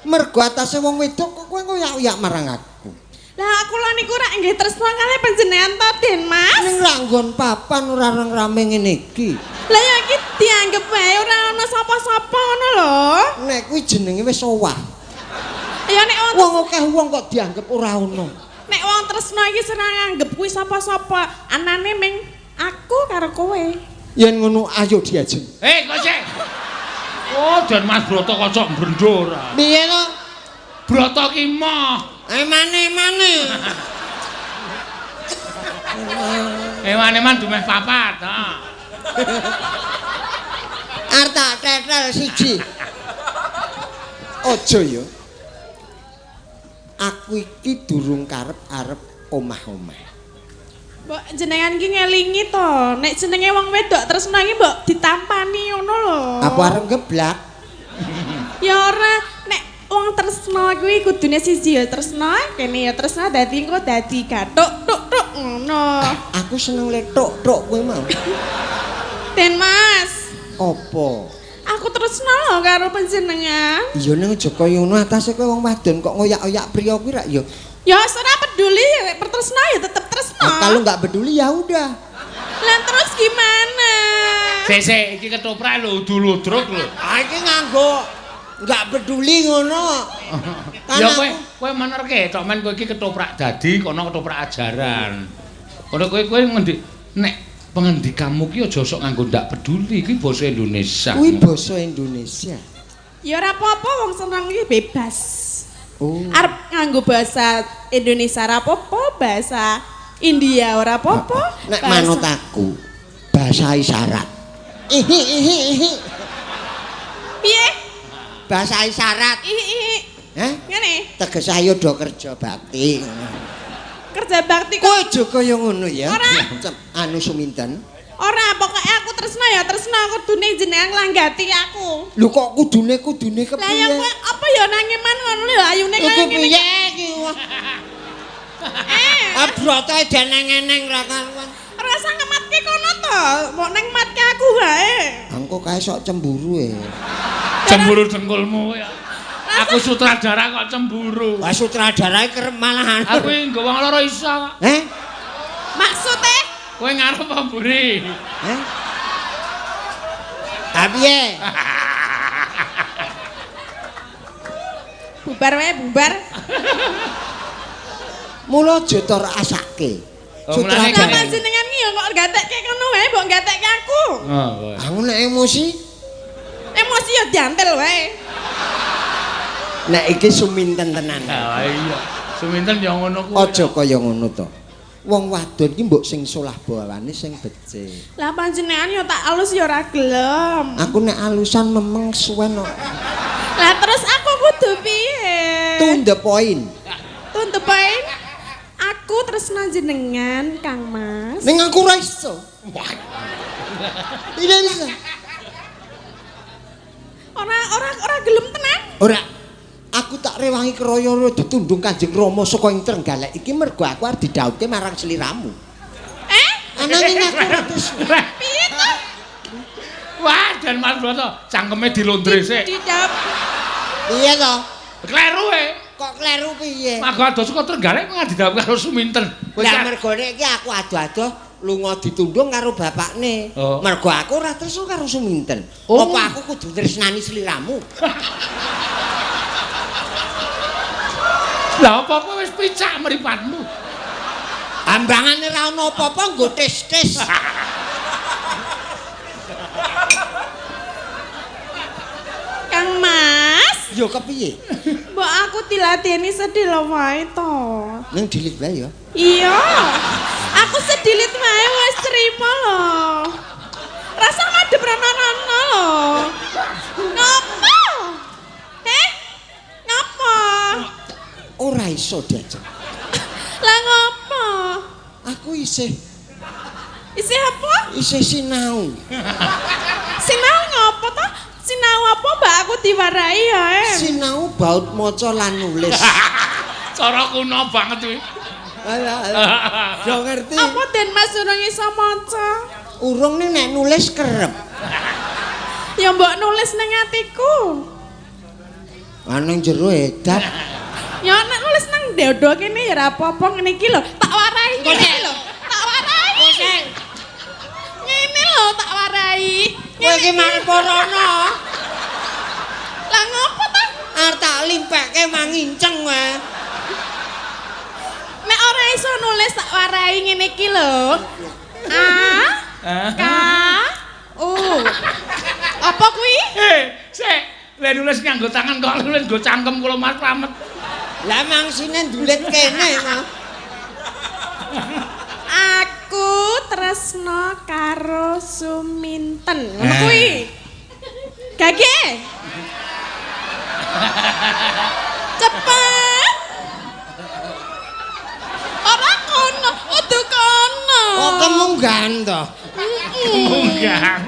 Mergo atase wong wedok kok kowe ngoyak-oyak marang aku. Lah aku lho niku rak nggih tresna kalih panjenengan to, Den Mas. Ning rak nggon papan ora rame ngene iki. Lah ya iki dianggep wae ora ana sapa-sapa ngono lho. Nek kuwi jenenge wis owah. Ya nek wong akeh wong kok dianggep ora ana. Nek wong tresna iki ora nganggep kuwi sapa-sapa, anane ming aku karo kowe. Yen ngono ayo diajeng. Kok sik. Oh, Den Mas Brata kocok mbrendo ora. Piye to? Brata ki moh. Emane-emane. Eman-eman dumeh papat, ha. Arep tak tetel siji. Aja ya. Aku iki durung karep arep omah-omah. Mbok jenengan iki ngelingi to, nek jenenge wong wedok tresno iki mbok ditampani ngono lho. Apa arep geblak? Ya ora, nek wong tresno kuwi kudune siji ya tresno, kene ya tresno dadi engko dadi gathuk tuk tuk ngono. Aku seneng letuk tuk kowe mau. Den Mas, Apa? aku tresno lho karo panjenengan. Iya ning aja kaya ngono atase kowe wong wadon kok ngoyak-oyak priya kuwi rak ya. Ya ora peduli, nek tresno ya tetep tresno. Nah, kalau nggak peduli ya udah. Lah terus gimana? Sik sik iki ketoprak lho udu ludruk lho. Ah iki nganggo nggak peduli ngono. Kan Ya kowe menerke tok men kowe iki ketoprak dadi kono ketoprak ajaran. Kono kowe kowe ngendi nek pengendikamu ki aja sok nganggo ndak peduli iki basa Indonesia. Kuwi basa Indonesia. Ya ora apa-apa wong seneng iki bebas. Oh. Arep nganggo bahasa Indonesia ora apa-apa, bahasa India ora apa-apa. Nek manut aku bahasa isyarat. Ihi ihi ihi. Piye? Bahasa isyarat. Ihi ihi. Heh? Ngene, Tegese ayo do kerja bakti. kerja bakti kok. Kowe aja kaya ngono ya. Ora. Anu Suminten. Ora, pokoke aku tresno ya tresno kudune jenengan nglanggati aku. Lho kok kudune Lah ya kepiye? kowe apa ya nangeman ngono lho ayune kaya Iku ngene. piye iki? Wah. Eh, Ah brotoe deneng-eneng ra karuan. rasa ngematke kono to, mbok neng matke aku wae. Angko kae sok cemburu e. Cemburu dengkulmu ya. Aku sutradara kok cemburu. Wah sutradarae kerep malahan. Aku iki nggo wong loro iso kok. Heh? Maksude Kowe ngarep apa mburi? Heh? Ah piye? bubar wae bubar. Mula aja to rasake. Oh, mulane Lah panjenengan ki ya kok gatekke kono wae mbok gatekke aku. Oh, kowe. Aku nek emosi, Emosi ya diantel wae. nek iki Suminten tenan. Ah iya. Suminten ya ngono kuwi. Aja kaya ngono to. Wong wadon ki mbok sing solah bawane sing becik. Lah panjenengan ya tak alus ya ora gelem. Aku nek alusan memeng suwen kok. Lah terus aku kudu piye? To the point. To the point. Aku tresno jenengan, Kang Mas. Ning aku ora iso. Tidak bisa. Ora ora ora gelem tenan. Ora. Aku tak rewangi kroyo ditundung Kanjeng Rama saka ing Trenggalek iki mergo aku arep didhawuhke marang sliramu. Eh? Ananging aku ora tresno. Piye to? Wah, Den Mas Broto, cangkeme dilondre sik. Dijawab. Piye to? Kleru e. Kok kleru piye? Mago adoh saka Trenggalek kok didhawuhke karo Suminten. Kowe Lah mergone iki aku ado-ado lunga ditundung karo bapakne. Oh. Mergo aku ora tresno karo Suminten. Oh. Apa aku kudu tresnani sliramu? Lah apa kowe wis picak mripatmu? Ambangane ra ono apa-apa nggo tis-tis. Kang Mas, Yo kepiye? mbok aku dilateni sedih wae to. Ning dilit wae ya. Iya. Aku sedilit wae wis trimo lho. Rasa madhep rono-rono lho. Ngopo? Eh? Ngopo? Ora iso diajak. Lah ngopo? Aku isih Isih apa? isih sinau. Sinau ngopo to? Sinau apa mbak aku diwarai ya? Eh? Sinau baut maca lan nulis. Cara kuno banget kuwi. Alah, alah. Yo ngerti. Apa Den Mas urung iso maca? Urung ning nek nulis kerep. Ya mbok nulis nang atiku. Ah nang jero edan. Ya nek nulis nang dodo kene ya ora apa-apa ngene iki lho. Tak warai ngene lho. Tak warai. Ngene lho tak warai. Kowe iki marep rono. Lah ngopo ta? Arep tak limpekke manginceng kowe. Nek ora iso nulis tak warai ngene iki lho. A K U. Apa kuwi? Eh, sik. Le nulis nganggo tangan kok nulis nggo cangkem kula Mas Slamet. Lah mangsine ndulit kene mau. Aku tresno karo Suminten. Ngono kuwi. Gage. Cepet. Ora kono, udu kono. Kok kemunggahan to? Kemunggahan.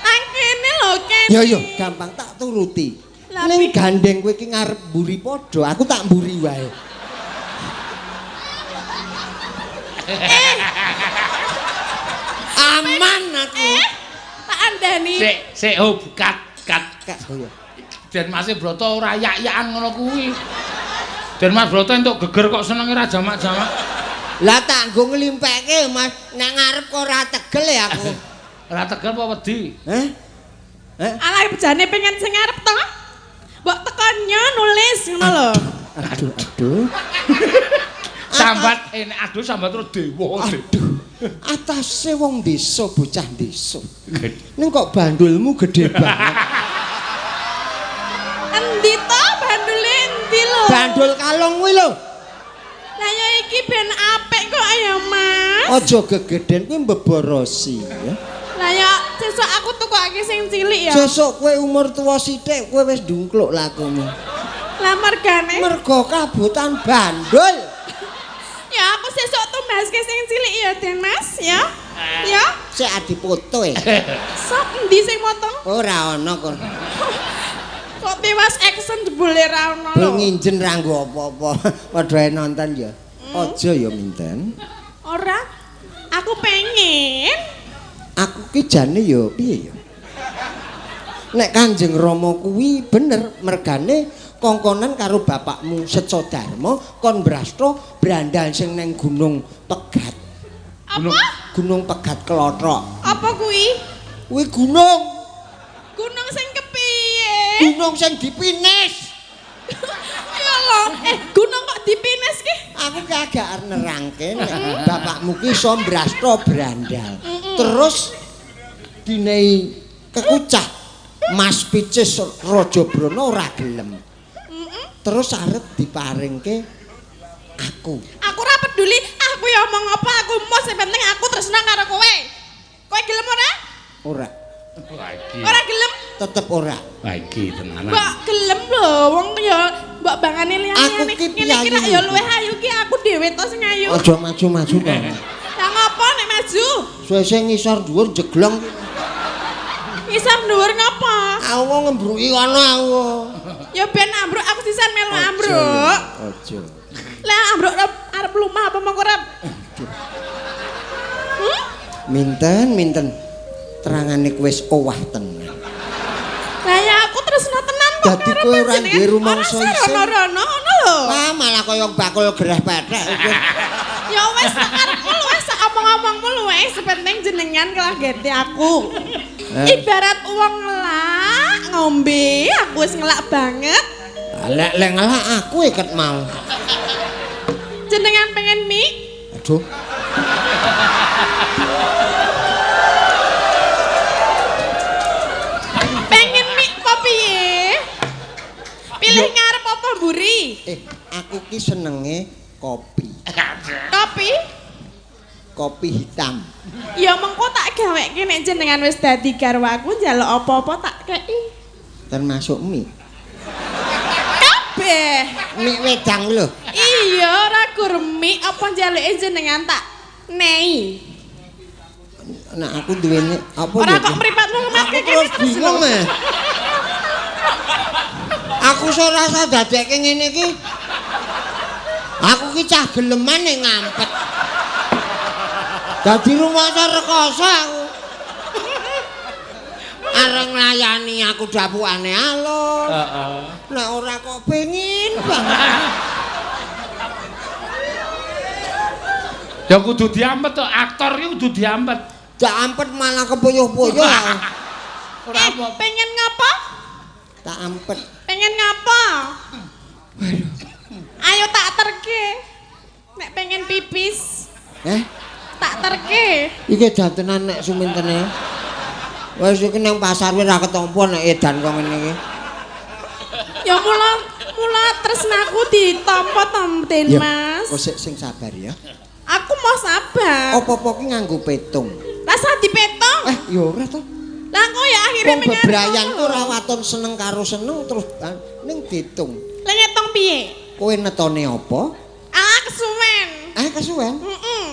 Nang kene lho, kene. Ya ya, gampang tak turuti. Ning gandeng kowe iki ngarep mburi padha, aku tak mburi wae. Aman aku. Tak andani. Sik, sik ho kat kat. Kak, oh ya. Den Mas Broto ora yak-yakan ngono kuwi. Den Mas Broto entuk geger kok senenge ra jamak-jamak. Lah tak nggo nglimpekke Mas, nang ngarep kok ora tegel ya aku. Ora tegel apa wedi? Heh? Heh? Alah bejane pengen sing ngarep to. Mbok tekonyo nulis ngono lho. Aduh, aduh. Sambat enek aduh sambat terus dewa. Aduh. Atase wong desa bocah desa. Ning kok bandulmu gede banget. Endi to bandule endi lho? Bandul kalung kuwi lho. Lah ya iki ben apik kok ya, Mas. Aja gegeden kuwi mbeborosi ya. Lah ya sesuk aku tukokake sing cilik ya. Sesuk kowe umur tuwa sithik kowe wis ndungkluk lakumu. Lah mergane? Mergo kabotan bandul. Ya aku sesuk tumbaske sing cilik ya, Den Mas, ya. Ya. Sik adipoto e. Sok endi sing moto? Ora ana kok. Kok tiwas action jebule ra ono lho. Bel nginjen ra nggo apa-apa. Padha ae nonton ya. Aja ya minten. Ora. Aku pengen. Aku ki jane ya piye ya? Nek Kanjeng Rama kuwi bener mergane kongkonan karo bapakmu Seco Darma kon brasta brandal sing neng Gunung Pegat. Apa? Gunung Pegat Klothok. Apa kuwi? Kuwi gunung. Gunung sing kepiye? Gunung sing dipinis. Ya Allah, gunung kok dipinis ki? Aku ki agak arep nerangke nek bapakmu ki iso mbrasta brandal. Terus dinehi kekucah Mas Picis Raja Brana ora gelem. Terus arep diparingke aku. Aku ora peduli, aku ya omong apa, aku mau sing penting aku tresna karo kowe. Kowe gelem ora? Ora. Ora gelem? Tetep ora. Wah iki tenanan. Mbok gelem lho, wong ya mbok bangane liyane. Aku ki Ngene iki rak ya luwih ayu ki aku dhewe to sing ayu. Aja maju-maju kok. Lah ngopo nek maju? Suwe-suwe ngisor dhuwur jeglong. Ngisor dhuwur ngopo? Aku ngembruki kono aku. Ya ben ambruk aku sisan melu ambruk. Aja. Lah ambruk arep lumah apa mongko arep? Minten, minten. Terangane kowe wis owah tenan. Lah ya aku tresna tenan kok. Dadi kowe ora duwe rumangsa isin. Ora rono ngono lho. Wah, malah kaya bakul gereh pethek kowe. Ya wis karepmu luwes sak omong-omongmu luwes penting jenengan kalah gete aku. Ibarat wong ngelak ngombe, aku wis ngelak banget. Lek lek ngelak aku iket mau. Jenengan pengen mie? Aduh. Pengen mie apa piye? Pilih ngarep apa mburi? Aku ki senenge kopi. Kopi? Kopi hitam. Ya mengko tak gaweke nek jenengan wis dadi garwaku njaluk apa-apa tak kei. Termasuk mie. Kabeh. Mie wedang lho. Iya, ora gur mie apa njaluke jenengan tak nei. Nek aku duwene apa Ora ya? kok mripatmu ngematke Aku terus bingung eh. Aku ora rasa dadekke ngene iki. Aku ki cah geleman ning ngampet. Dadi rumangsa rekoso aku. Areng nglayani aku dapukane alus. Heeh. Nek ora kok pengin banget. Ya kudu diampet to, aktor iki kudu diampet. Diampet malah kepuyuh-puyuh. Ora apa. Pengen ngapa? Tak ampet. Pengen ngapa? Waduh. Ayo tak terke. Nek pengen pipis. Eh? Tak terke. Iki edan tenan nek sumintene. Wis iki nang pasar wis ora ketampa nek edan kok ngene iki. Ya mula tresnaku ditampa to, Den Mas. Kok sik sing sabar ya. Aku mau sabar. Apa-apa ki nganggo petung. Rasa dipetung. Ya ora to. Lah kok ya akhire Wong bebrayan ku ora waton seneng karo seneng terus ning ditung. Lah ngetung piye? Kowe netone apa? Ah, kesuwen. Ah, kesuwen. Heeh.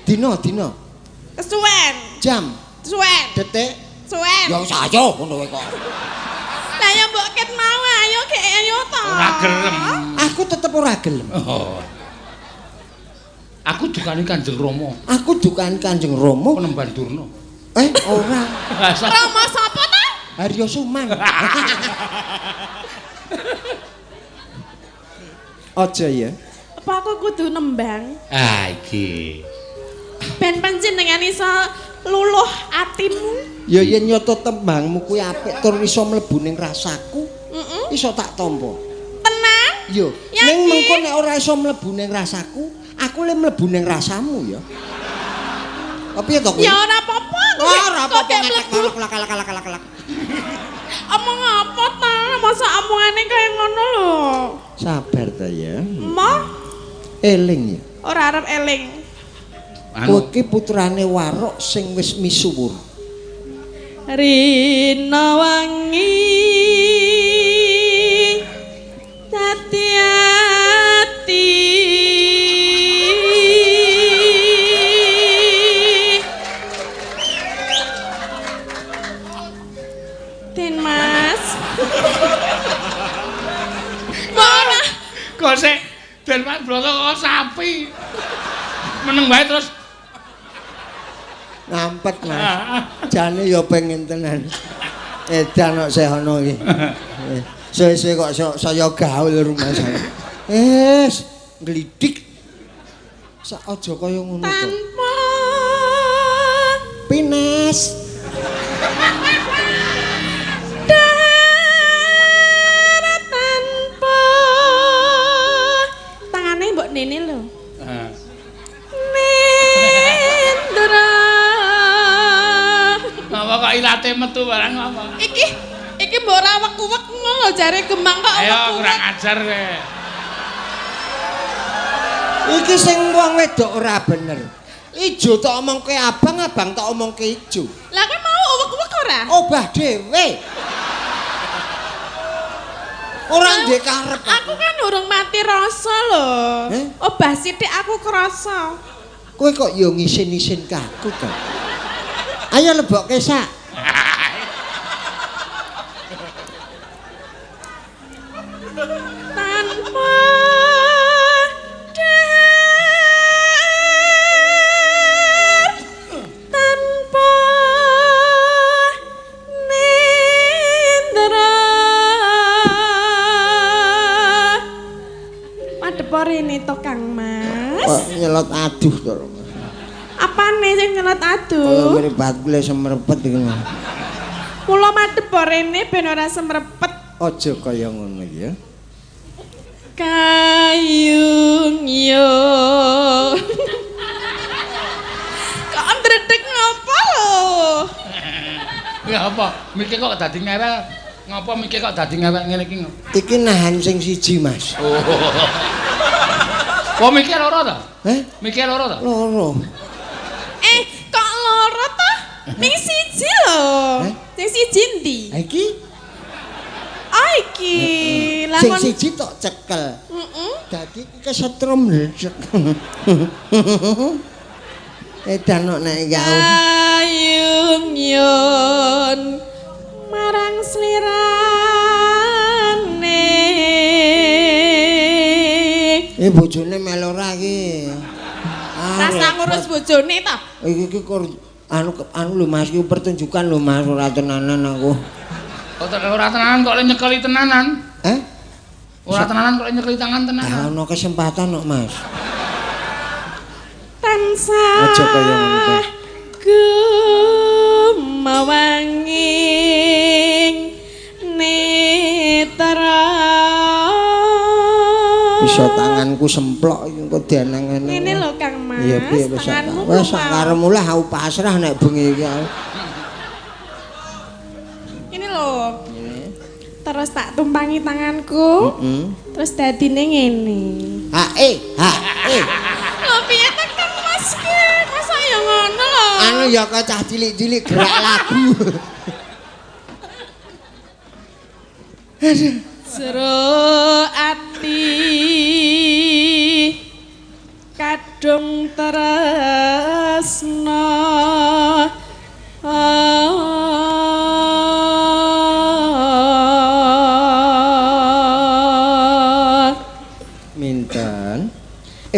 Dina, dina. Kesuwen. Jam, Suwen. detik. Suwen. Ya wis ayo ngono kowe kok. Lah ya mbok ket mau ayo gek ayo to. Ora gelem. Aku tetep ora gelem. Oh. Aku dukani Kanjeng Rama, Aku dukani Kanjeng Rama. penemban Durna. Eh, ora. Rama sapa ta? Haryo Suman. Aja ya. Apa aku kudu nembang? Ah iki. Ben panjenengan iso luluh atimu. Ya yen nyata tembangmu kuwi apik tur iso mlebu ning rasaku, Heeh. iso tak tampa. Tenang. Yo, Yakin? ning mengko nek ora iso mlebu ning rasaku, aku le mlebu ning rasamu ya. Apa piye to kuwi? Ya ora apa-apa. Wah, ora Kok apa-apa gek ngetek mlebu. lak lak lak lak lak. Omong apa ta? Masa omongane kaya ngono lho. Sabar ta ya. Moh Eling ya. ora arep eling. Kowe Anu iki putrane Warok sing wis misuwur. Rina wangi dadi ati Den Mas. Ora kok sik Den Mas Broto kok sapi. Meneng wae terus. Ngampet, Mas. Jane ya pengen tenan. Edan kok sih ana iki. Suwe-suwe kok saya gaul rumah saya. Wis, nglidik. Sak aja kaya ngono to. tanpa Pines. darah tanpa tangane mbok nene lho. Ah. Nendra. Ngapa kok ilate metu barang apa? Iki iki mbok ora wek-wek ngono lho jare Gemang kok Ayo wek-wek. kurang ajar kowe. Iki sing wong wedok ora bener. Ijo tak omongke abang, abang tak omongke ijo. Lah kowe mau wek-wek ora? Obah dhewe. Ora ndek karep Aku kan urung mati rasa lho. Eh? Obah sithik aku krasa. Kowe kok ya ngisin-isin ke aku to. Ayo lebokke sak. Tanpa dar tanpa nindra. Madhep rene to Kang Mas. Kok nyelot aduh to. Apane sing nyelot Kaya aduh? mripatku le semrepet iki. Kula madhep rene ben ora semrepet. Aja kaya ngono ya. Kayung yo. Kok ndredeg ngopo lho? Ya apa? Mikir kok dadi ngewel. Ngapa mikir kok dadi ngewel ngene iki? Iki nahan sing siji, Mas. Oh. Kok mikir loro to? Eh? Mikir loro to? Loro. Eh, kok loro to? Ning siji lho. Eh? Sing siji ndi? Ha iki Ah iki. Lah sing kon siji tok cekel. Heeh. Dadi iki kesetrum lecek. Edan kok nek iki aku. Kayung yun marang slirane. Eh bojone melu ora iki. Ah, Rasa ngurus bojone ta? Iki iki kor anu anu lho Mas, iki pertunjukan lho Mas, ora tenanan aku. Kok ora tenanan kok le nyekeli tenanan? Eh? Ora tenanan kok le nyekeli tangan tenanan. Ah, ono kesempatan kok Mas. Tansah Aja kaya ngono ta. Gumawanging netra. Iso tanganku semplok iki engko dianeng-aneng. Ngene lho Kang Mas. Iya piye wis tanganmu wis sak kumau. karepmu lah aku pasrah nek bengi iki aku. Ini lho. Terus tak tumpangi tanganku. Heeh. Terus dadine ngene. Ha e, ha e. Lho piye ta Kang Mas ki? Masa ya ngono lho. Anu ya kok cah cilik-cilik gerak lagu. Jero ati kadung tresna.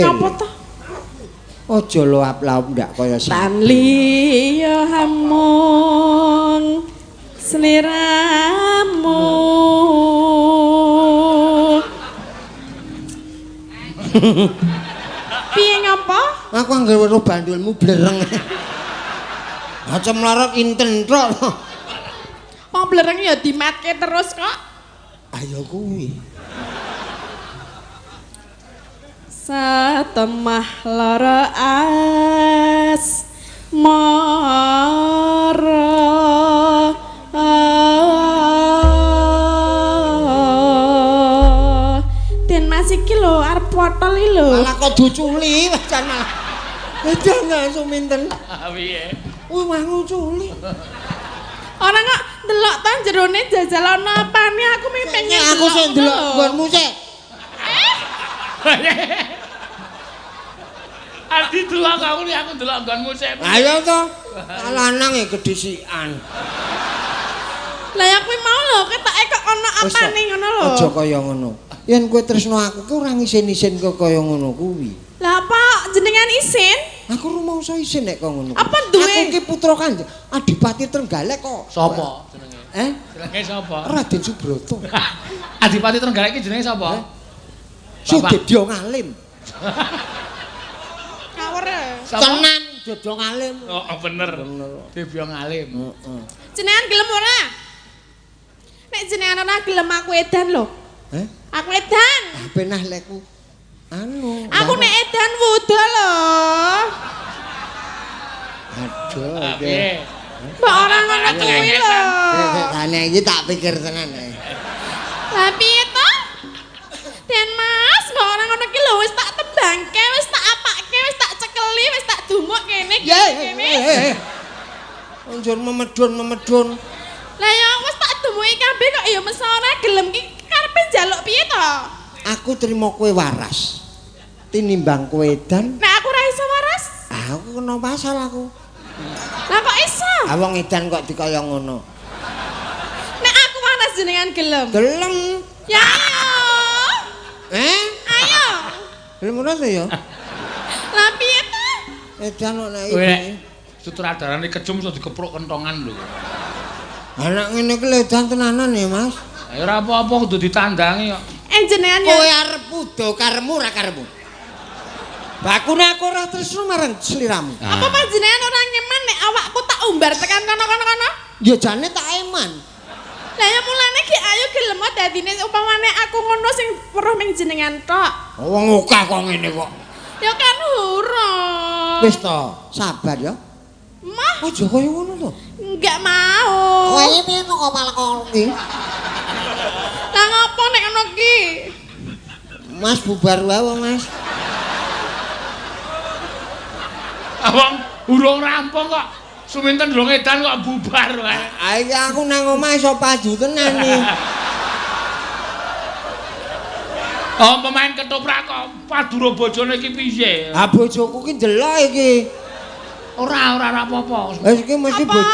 Napa to? Aja luap-luap ndak kaya Tan sapi. liya hamung sliramu. Piye ngapa? Aku anggere weruh bandulmu blereng. Aja mlorot inten tok. Wong blereng ya dimatke terus kok. Ayo kuwi. Satemah lara as mara. Den Mas iki lho arep potol iki lho. Malah kok duculi jan malah. Edan suminten. Piye? Kuwi mah nguculi. Ora kok ndelok ta jerone jajal ana apane aku mung pengen Aku sing ndelok nggonmu sik. Adi delok aku nek aku delok nggonmu sik. Ayo to. Lanang e kedisikan. Lah ya kuwi mau lho ketoke kok ana apane ngono lho. Aja kaya ngono. Yen kowe tresno aku ki ora ngisin-isin kok kaya ngono kuwi. Lah apa jenengan isin? Aku rumangsa isin nek kaya ngono. Apa duwe? Aku ki putra Kanjeng Adipati Trenggalek kok. Sapa jenenge? Eh? Jenenge sapa? Raden Subroto. Adipati Trenggalek ki jenenge sapa? Sudedya Ngalim. Ngawur. Sapa? Tenan Dedya Ngalim. Oh, bener. Debya Ngalim. Heeh. Jenengan gelem ora? Nek jenengan ora gelem aku edan lho. Eh? Aku edan. Benah lekku. Anu. Aku nek edan wuda lho. Aduh. Piye? Mbok ora ngono kuwi lho. Kane iki tak pikir tenan. Lah piye to? Den Mas, mbok ora ngono ki lho wis tak tembangke, wis tak apake, wis tak cekeli, wis tak dumuk kene kene. Anjur memedun-memedun. Lah ya wis tak dumuki kabeh kok ya mesti ora gelem ki karepe njaluk piye to? Aku trimo kowe waras. Tinimbang kowe edan. Nek aku ora iso waras. Aku kena pasal aku. Lah kok iso? Ah wong edan kok dikaya ngono. Nek aku waras jenengan gelem. Gelem. Ya ayo. Eh? Ayo. Gelem ora to ya? Lah piye to? Edan kok nek Kowe iki. Sutradarane kejum iso dikepruk kentongan lho. Anak ngene iki lho edan tenanan ya, Mas. Ya ora apa-apa kudu ditandangi kok. Jenengan ya. Kowe arep udo karemu ora karemu? Bakune aku ora tresno marang sliramu. Apa panjenengan ora ngeman nek awakku tak umbar tekan kono-kono kono? Ya jane tak eman. Lah ya mulane ki ayo gelem dadine upamane aku ngono sing weruh ming jenengan tok. Wong akeh kok ngene kok. Ya kan huruf. Wis to, sabar ya. Mah, Aja kaya ngono to. enggak mau. Kowe piye kok malah kok iki? Lah ngopo nek ngono ki? Mas bubar wae wong Mas. Wong urung rampung kok. Suminten durung edan kok bubar wae. Ah iki aku nang omah iso paju tenan iki. Oh, pemain ketoprak kok padura bojone iki piye? Ah bojoku ki ndelok iki. Ora apa-apa. Wis iki mesti Apa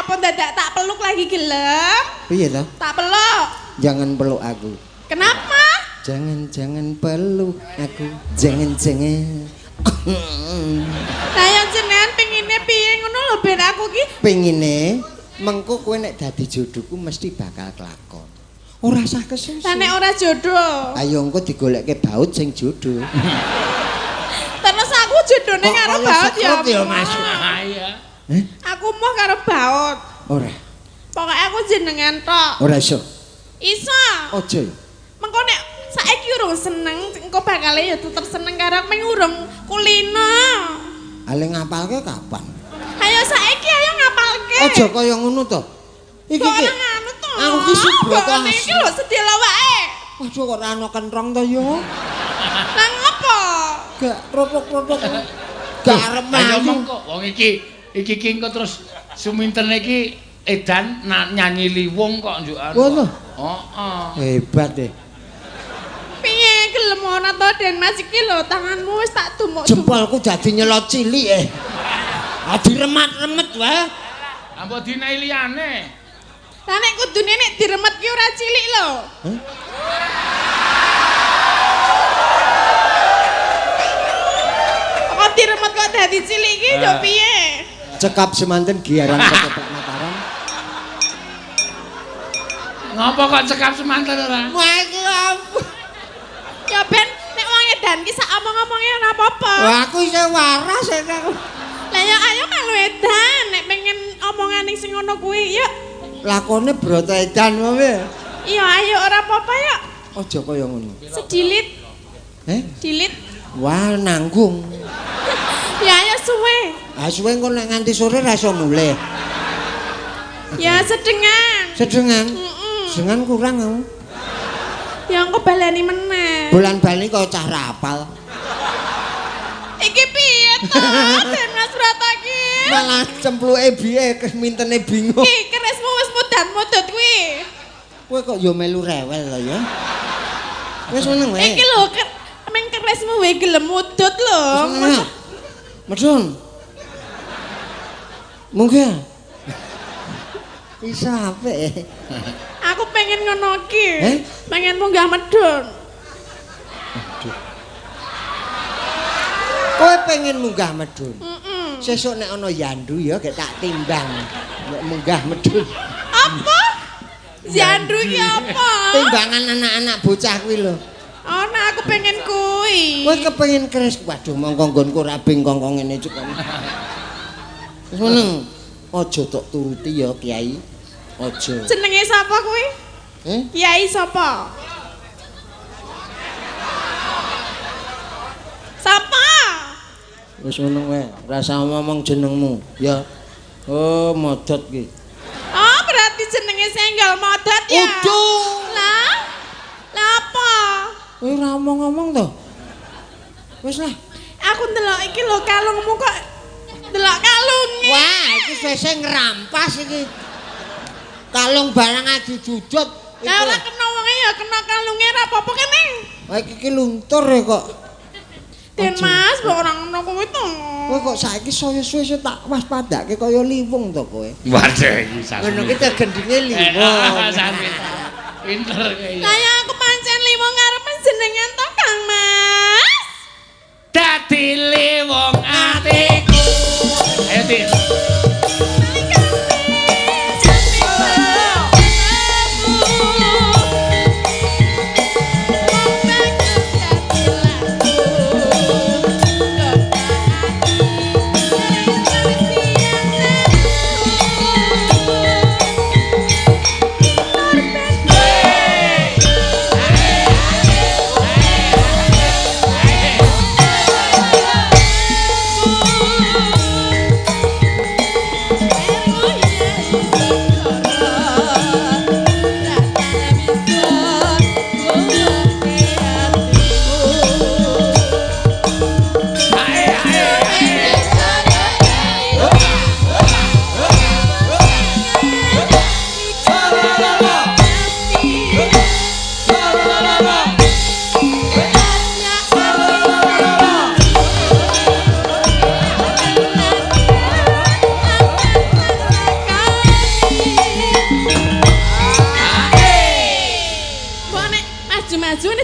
apa dadak tak peluk lagi gelem? Piye to? Tak peluk. Jangan peluk aku. Kenapa? Jangan-jangan peluk aku. Jangan-jangan. Lah ya jenengan pengine piye ngono lho ben aku ki Pengine mengko kowe nek dadi jodohku mesti bakal kelakon. Ora usah kesusu. lah nek ora jodoh. Ayo engko digolekke baut sing jodoh. Terus aku jodone Kok karo kaya baut ya. sekrut ya, Mas? Iya. Eh? Aku moh karo baut. Ora. Pokoke aku jenengan tok. Ora iso. Iso. Aja ya. Mengko nek saiki urung seneng, engko bakale ya tetep seneng karo aku ming urung kulino. Ale ngapalke kapan? Ayo saiki ayo ngapalke. Aja kaya ngono to. Iki Kok ki ora nganu to? Aku ki Subroto Mbok iki lho sedih wae. Waduh kok ora ana kentrong to ya. Lah ngopo? Gak protok-protok. Gak arep Ayo mlayu. mengko wong iki iki ki engko terus Suminten iki edan nyanyi liwung kok njukan. Ngono? Heeh. Hebat deh. Piye gelem ora to Den Mas iki lho tanganmu wis tak dumuk-dumuk. Jempolku dadi nyelot cilik eh. Ah diremat-remet wae. Ah mbok dinae liyane. Lah nek kudune nek diremet ki ora cilik lho. Hah? kok dadi cilik iki yo piye? Cekap semanten giaran ketoprak Mataram. Ngopo kok cekap semanten ora? Wah iki apa? Ya ben nek wong edan ki sak omong-omonge ora apa-apa. Wah aku iso waras aku. Lah ya ayo melu edan nek pengen omongane sing ngono kuwi yuk. Lakone broto edan wae. Iya ayo ora apa-apa yuk. Aja kaya ngono. Sedilit. Eh? Dilit. Wah nanggung. Ya ayo suwe. Ah suwe engko nek nganti sore ra iso mulih. Ya sedengan. Sedengan? Heeh. Sedengan kurang aku. Ya engko baleni meneh. Bolan-bali kok cah rapal. Iki piye to? Den Mas Brata iki. Malah cempluke biye mintene bingung. Iki kerismu wis mudat-mudut kuwi. Kowe kok ya melu rewel to ya. Wis meneng wae. Iki lho meng kerismu wae gelem mudut lho. Medun. Mungkin. Iso apik. Aku pengen ngono iki. Eh? Pengen munggah medun. Aduh. Kowe pengen munggah medun? Heeh. Sesuk nek ana yandu ya gek tak timbang nek munggah medun. Apa? Yandu iki apa? Timbangan anak-anak bocah kuwi lho. Oh, nah aku pengen kuwi. Kowe kepengin keris. Waduh, mongko nggonku ra bengkong ngene cuk. Wis meneng. Aja tok turuti ya, Kiai. Aja. Jenenge sapa kuwi? Eh? Kiai sapa? Sapa? Wis meneng wae, rasa ngomong jenengmu, ya. Oh, modot ki. Oh, berarti jenenge Senggol Modot ya? Uduh. Lah? Lah apa? Kowe ora omong-omong to? Wis lah. Aku ndelok iki lho kalungmu kok ndelok kalunge. Wah, iki seseh ngrampas iki. Kalung barang adi jujut. Lah ora kena wonge ya kena kalunge ora apa-apa kene. Wah iki ki luntur ya kok. Den Mas, mbok ora ngono kuwi to. Kowe kok saiki saya suwe tak waspadake kaya liwung to kowe. Waduh iki sasmi. Ngono ki gendinge liwung. Sasmi. Pinter kowe. Lah ya aku pancen liwung karo panjenengan to, Kang Mas. Dadi liwung atiku. Ayo Tin.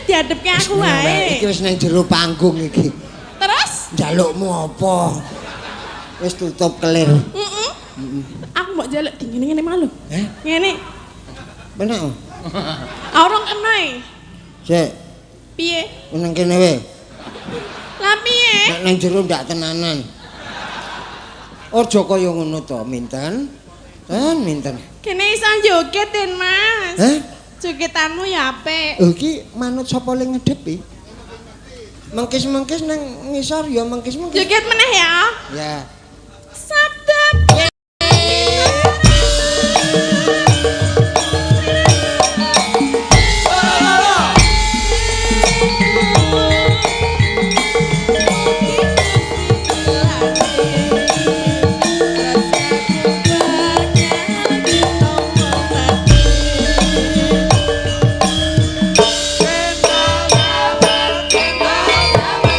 Diadepke aku wae. Iki wis nang jero panggung iki. Terus njalukmu apa? Wis tutup kelir. Heeh. Aku mbok njaluk di ngene-ngene malu. Heh? Ngene. Bener. Ora kena e. Sik. Piye? Nang kene wae. Lah piye? Nek nang jero ndak tenanan. Aja kaya ngono to, Minten. Ten, Minten. Kene iso joget, Den Mas. Heh? Jogetanmu ya apik. Lho iki manut sapa le ngedepi? Mengkis-mengkis nang ngisor ya mengkis-mengkis. Joget meneh ya. Ya. Sabda.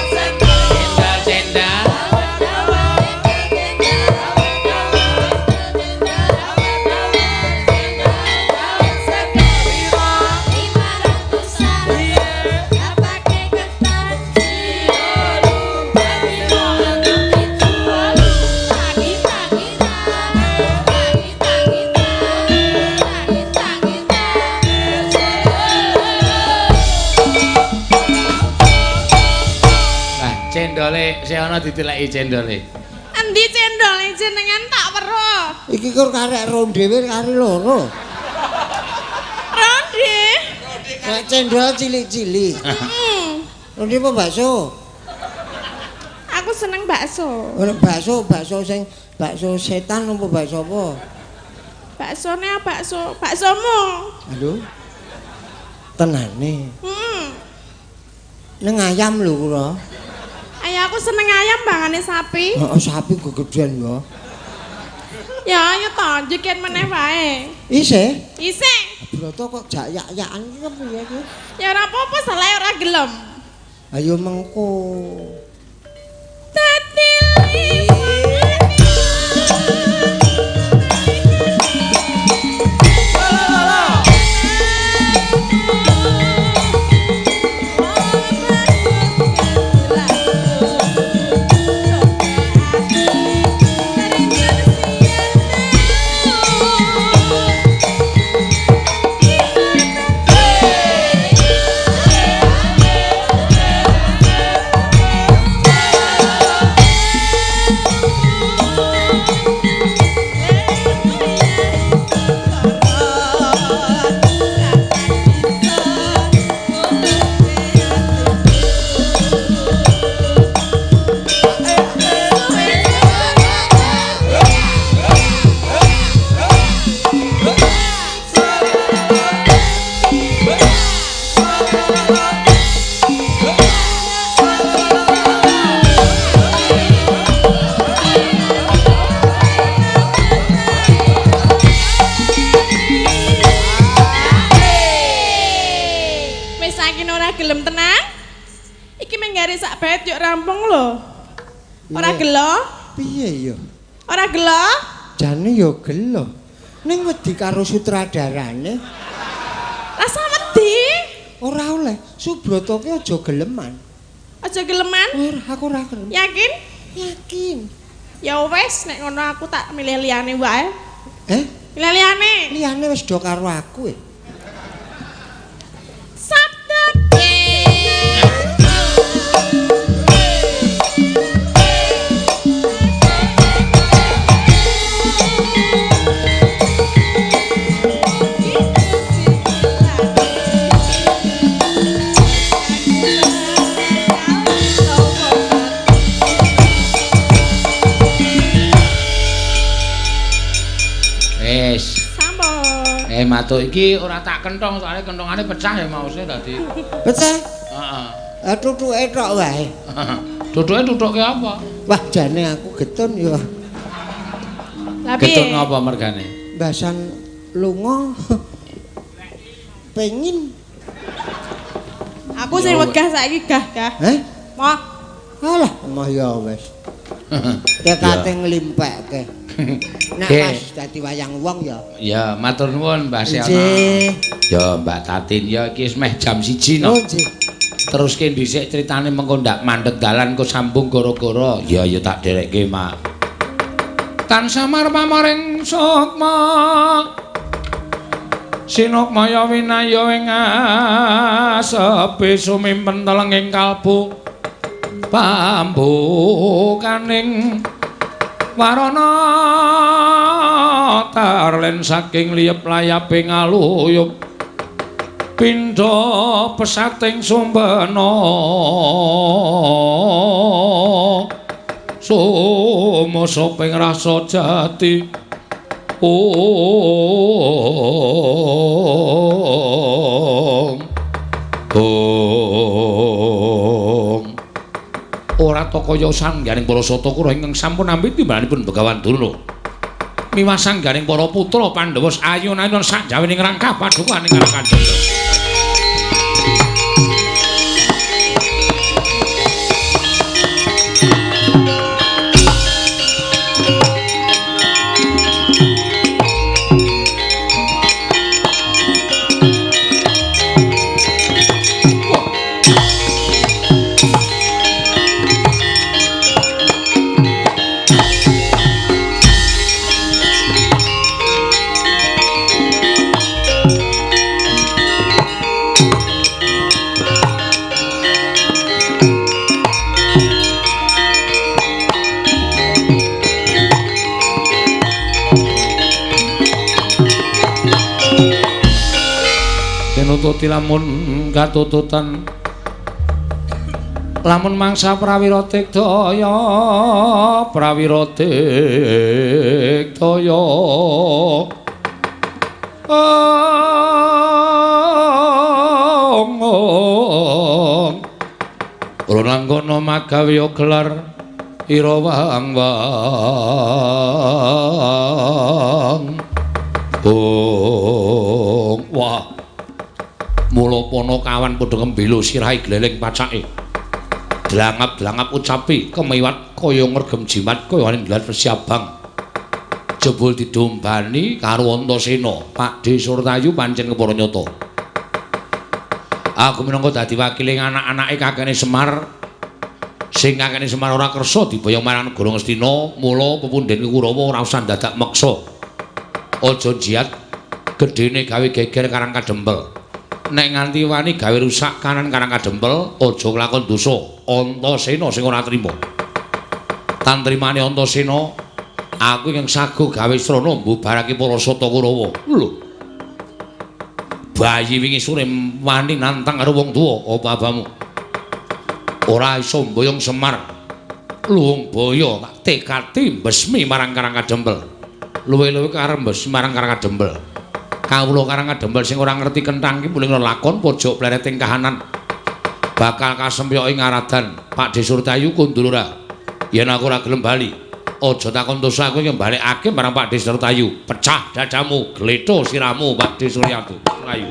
Cendal, cendal. Cendole sing ana diteleki cendole. Endi cendole jenengan tak weruh. Iki kur karek ronde dhewe kari loro. Ronde. Nek cendol cilik-cilik. Heeh. Ronde apa bakso? Aku seneng bakso. Ora bakso, bakso sing bakso setan apa bakso apa? Baksone bakso, baksomu. Aduh. Tenane. Heeh. Neng ayam lho kula. Ayo aku seneng ayam bangane sapi. Heeh, sapi gegedean ya. Ya ayo to, jeken meneh wae. Isih? Isih. Broto kok jak-yak-yakan iki kepiye iki? Ya ora apa-apa, salah ora gelem. Ayo mengko. Dadi gelem tenang. Iki menggari sak bait yuk rampung lho. Ora gelo? Piye ya? Ora gelo? Jane ya gelo. Ning wedi karo sutradarane. Rasa wedi? Ora oleh. Subroto ki aja geleman. Aja geleman? Ora, aku ora gelem. Yakin? Yakin. Ya wis, nek ngono aku tak milih liyane wae. Eh? Milih liyane. Liyane wis do karo aku e. Matuk iki ora tak kentong soalnya kentongane pecah ya mausnya tadi. Pecah? Heeh. Tutuke tok wae. Tutuke tutuke apa? Wah, jane aku getun ya. Lah piye? Getun apa mergane? Basan lunga pengin. Aku sing wegah saiki gah-gah. Heh? Moh. Alah, moh ya wis. Tekate nglimpekke. Nek pas dadi wayang wong ya. Ya, matur nuwun Mbah Sena. Ya, Mbak Tatin ya iki wis meh jam 1 no. Oh, nggih. Teruske dhisik critane mengko ndak mandeg dalan kok sambung gara-gara. Ya, ya tak derekke, Mak. Tansah marmaring sukma. Sinukmaya winaya ing asepi sumimpen telenging kalbu. Pambukaning warana tarlen saking liyep layaping aluyup pindha pesating sumbena sumosoping rasa jati. Om Om ora ta kaya sangganing para Satakura ingkang sampun nampi timbalanipun Begawan Durna. Miwah sangganing para putra Pandhawa ayun-ayun sakjawining rangkah padukaning Kang. Nututi lamun katututan lamun mangsa prawira tikdaya prawira tikdaya ong Ronanggana magawe gelar ira wang wang ong. Wah, mula Panakawan padha ngembelo sirahe gleleng pacake. Dlangap-dlangap ucapi kemiwat kaya ngregem jimat kaya ngelat wesi abang. Jebul didombani karo Antasena. Pakdhe Surtayu pancen kepara nyata. Aku minangka dadi wakile anak-anake kakene Semar. Sing kakene Semar ora kersa diboyong marang negara Ngastina, mula pepundhen Kurawa ora usah dadak meksa. Aja jiat gedene gawe geger Karang Kadempel. Nek nganti wani gawe rusak kanan Karang Kadempel, aja nglakon dosa. Antasena sing ora trima. Tantrimane Antasena, aku ingkang sago gawe srana mbubarake para sata Kurawa. Lho. Bayi wingi sore wani nantang karo wong tuwa, apa abamu? Ora iso mboyong Semar. Luwung boyo tak tekati mbesmi marang Karang Kadempel. Luwe-luwe karep mbesmi marang Karang Kadempel. Kawula Karang Kadempel sing ora ngerti kenthang ki muling lelakon pojok plereting kahanan. Bakal kasempyok ing aradan. Pakdhe Surtayu kundul ora? Yen aku ora gelem bali, aja takon dosa aku ing balekake marang Pakdhe Surtayu. Pecah dadamu, gletho sirahmu Pakdhe Surtayu.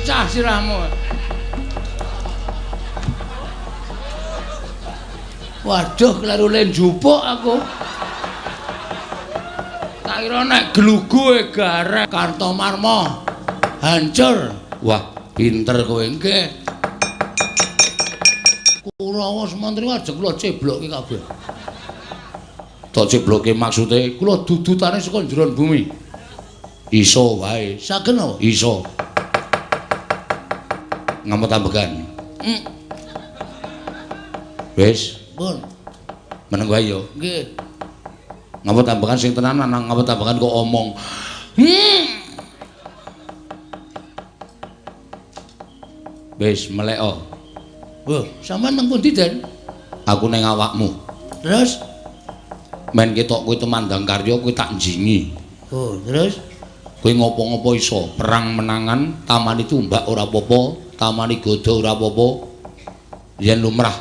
Pecah sirahmu. Waduh, kleru le njupuk aku. Tak kira nek glugu e gareng Kartomarma hancur. Wah, pinter kowe nggih. Kurawa Sumantri ajeng kula ceblokke kabeh. Tak ceblokke maksude kula dudutane saka njeron bumi. Iso wae. Saged napa? Iso. Ngamet ambekan. Wis, pun. Meneng wae ya. Nggih. Ngamet ambekan sing tenanan, ngamet ambekan kok omong. Wis meleko. Wah, sampean nang pundi, Den? Aku ning awakmu. Terus men ketok kowe tumandang karya kowe tak njingi. Oh, terus kowe ngopo-ngopo iso, perang menangan, tamani tumbak ora apa-apa, tamani goda ora apa-apa. Yen lumrah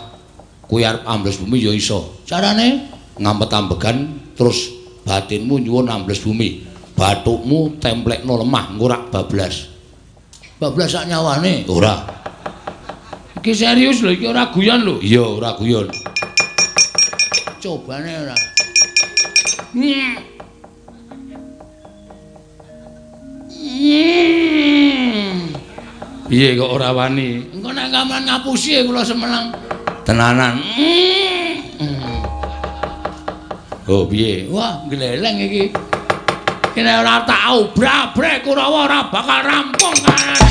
kowe arep ambles bumi ya iso. Carane ngampet ambegan terus batinmu nyuwun ambles bumi. Bathukmu templekno lemah engko rak bablas. Bablas sak nyawane? Ora. Iki serius lho, iki ora guyon lho. Iya, ora guyon. Cobane ora. Piye kok ora wani? Engko nek kaman ngapusi kula semenang. Tenanan. Oh, piye? Wah, gleleng iki. Iki nek ora tak obrak-abrek Kurawa ora bakal rampung kan.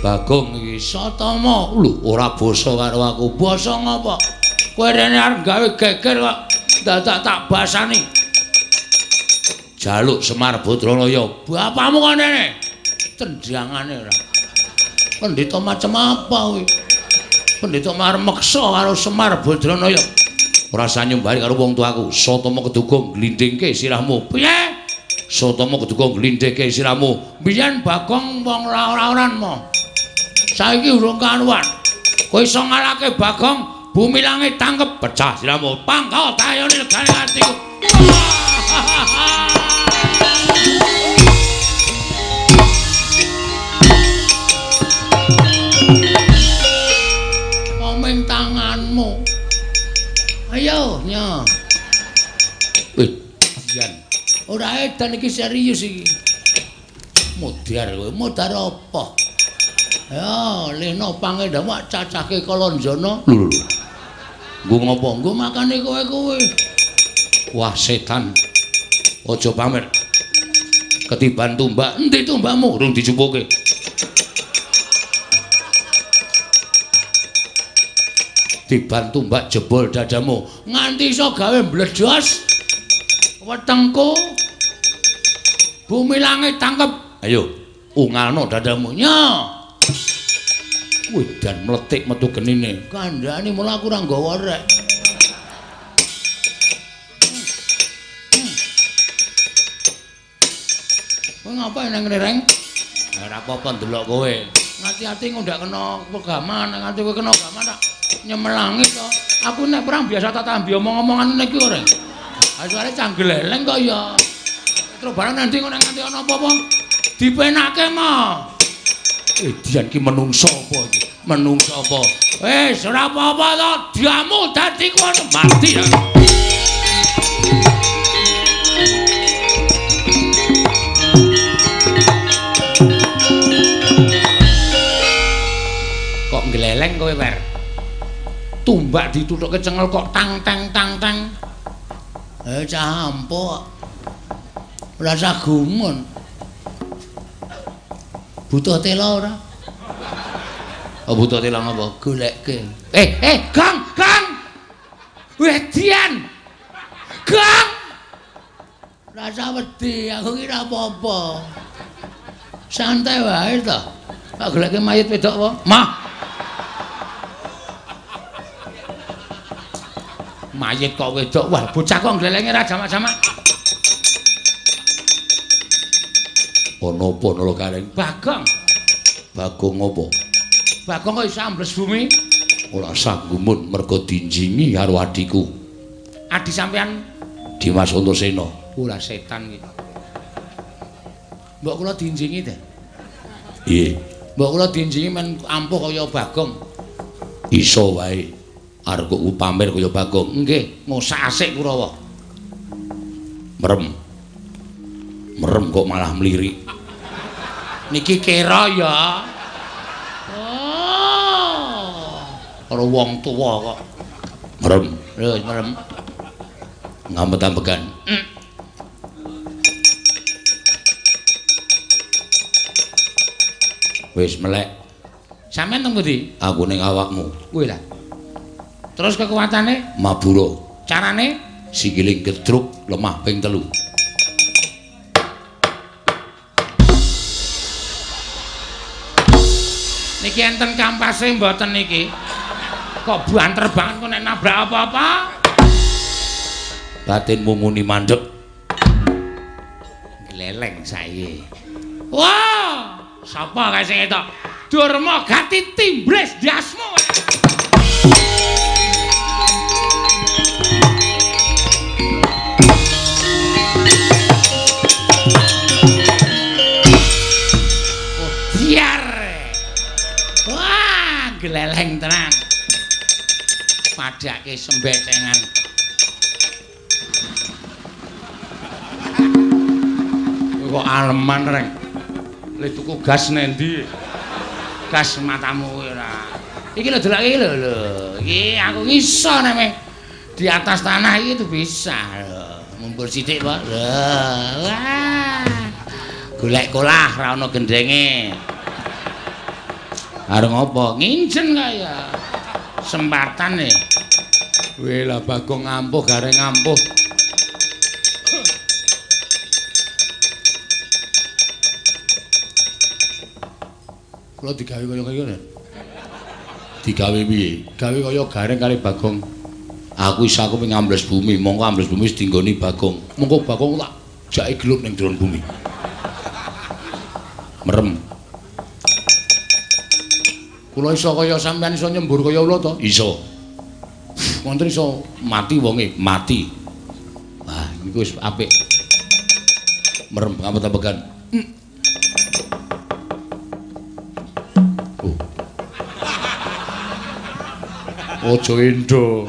Bagong iki Satama lho ora basa karo aku. Basa ngapa? Kowe rene arep gawe geger kok dadak tak basani. Jaluk Semar Badranaya. Bapakmu kok rene? Tendangane ora. Pendhita macem apa kuwi? Pendhita arep meksa karo Semar Badranaya. Ora usah nyumbari karo wong tuaku. Satama keduga glindhingke sirahmu. Piye? Satama keduga glindhingke sirahmu. Biyen Bagong wong ora-oran mo. Saiki urung karuan. Kowe iso ngalahke Bagong, bumi langit tangkep pecah sirahmu. Pangkal tayone legane atiku. Komeng tanganmu. Ayo, nya. Wih, jan. Ora edan iki serius iki. Modar kowe, modar apa? Ya, leno pangendamu cacahke Kalanjana. Lho lho. Nggo ngopo? Nggo makane kowe-kowe. Wah, setan. Aja pamer. Ketiban tumbak. Endi tumbakmu? Urung dijupuke. Tiban tumbak jebol dadamu. Nganti iso gawe mbledos wetengku. Bumi langit tangkep. Ayo, ungalno dadamu. Nya. Wedan mletik metu genine. Kandhane mula aku ora nggawa rek. Kowe ngapain nang ngene, Reng? Ora apa-apa ndelok kowe. Ngati-ati engko ndak kena pegaman, nganti kowe kena gaman tak nyemelangi to. Aku nek perang biasa tak tambi omong-omongan ngene iki kok, Reng. Ha suarane canggeleleng kok ya. Terus barang nanti engko nek nganti ana apa-apa dipenake mah. Edian ki menungso apa iki? Menungso apa? Wis ora apa-apa to, diamu dadi kono mati. Kok ngleleng kowe, Wer? Tumbak dituthuke cengel kok tang tang tang tang. Eh cah ampuk. Ora usah gumun. Butuh tela ora? Oh, butuh tela ngapa? Goleke. Gang, Gang. Wedian. Gang. Rasa wedi, aku ki ora apa-apa. Santai wae to. Tak goleke mayit wedok apa? Mah. Mayit kok wedok. Wah, bocah kok nglelenge ra jamak-jamak. Ana apa Nala Gareng? Bagong. Bagong apa? Bagong kok iso ambles bumi? Ora usah gumun mergo dinjingi karo adhiku. Adi sampean Dimas Antasena. Ora setan iki. Mbok kula dinjingi ta? Piye? Mbok kula dinjingi men ampuh kaya Bagong. Iso wae. Arep kok pamer kaya Bagong. Nggih, ngosak asik Kurawa. Merem. Merem kok malah mlirik. Niki kira ya. Oh. Karo wong tuwa kok. Merem. Lho, merem. Ngamet-ambekan. Wis melek. Sampeyan teng pundi? Aku ning awakmu. Kuwi lah. Terus kekuatane? Mabura. Carane? Sikiling gedruk lemah ping 3. Niki enten kampase mboten niki? Kok banter banget kok nek nabrak apa-apa? Batinmu muni mandek. Gleleng saiki. Wah, sapa kae sing etok? Durma gati timbres ndasmu. Biar. Wah, gleleng tenan. Padake sembecengan. Kok aleman reng. Le tuku gas nendi? Gas matamu kowe ora. Iki lho delok iki lho lho. Iki aku iso nek di atas tanah iki tuh bisa lho. Mumpur sithik, Pak. Lho. Wah. Golek kolah ra ono gendenge. Arep ngopo? Nginjen kaya. Sempatan e. Weh lah Bagong ampuh Gareng ampuh. Kula digawe kaya kaya. Digawe piye? Gawe kaya Gareng kali Bagong. Aku iso aku ping ambles bumi, mongko ambles bumi wis dinggoni Bagong. Mongko Bagong tak jake gelut ning jero bumi. Merem. Kula iso kaya sampean iso nyembur kaya ula to? Iso. Wonten iso mati wonge, mati. Wah, niku wis apik. Merem ngapet-apegan. Oh. Aja endo.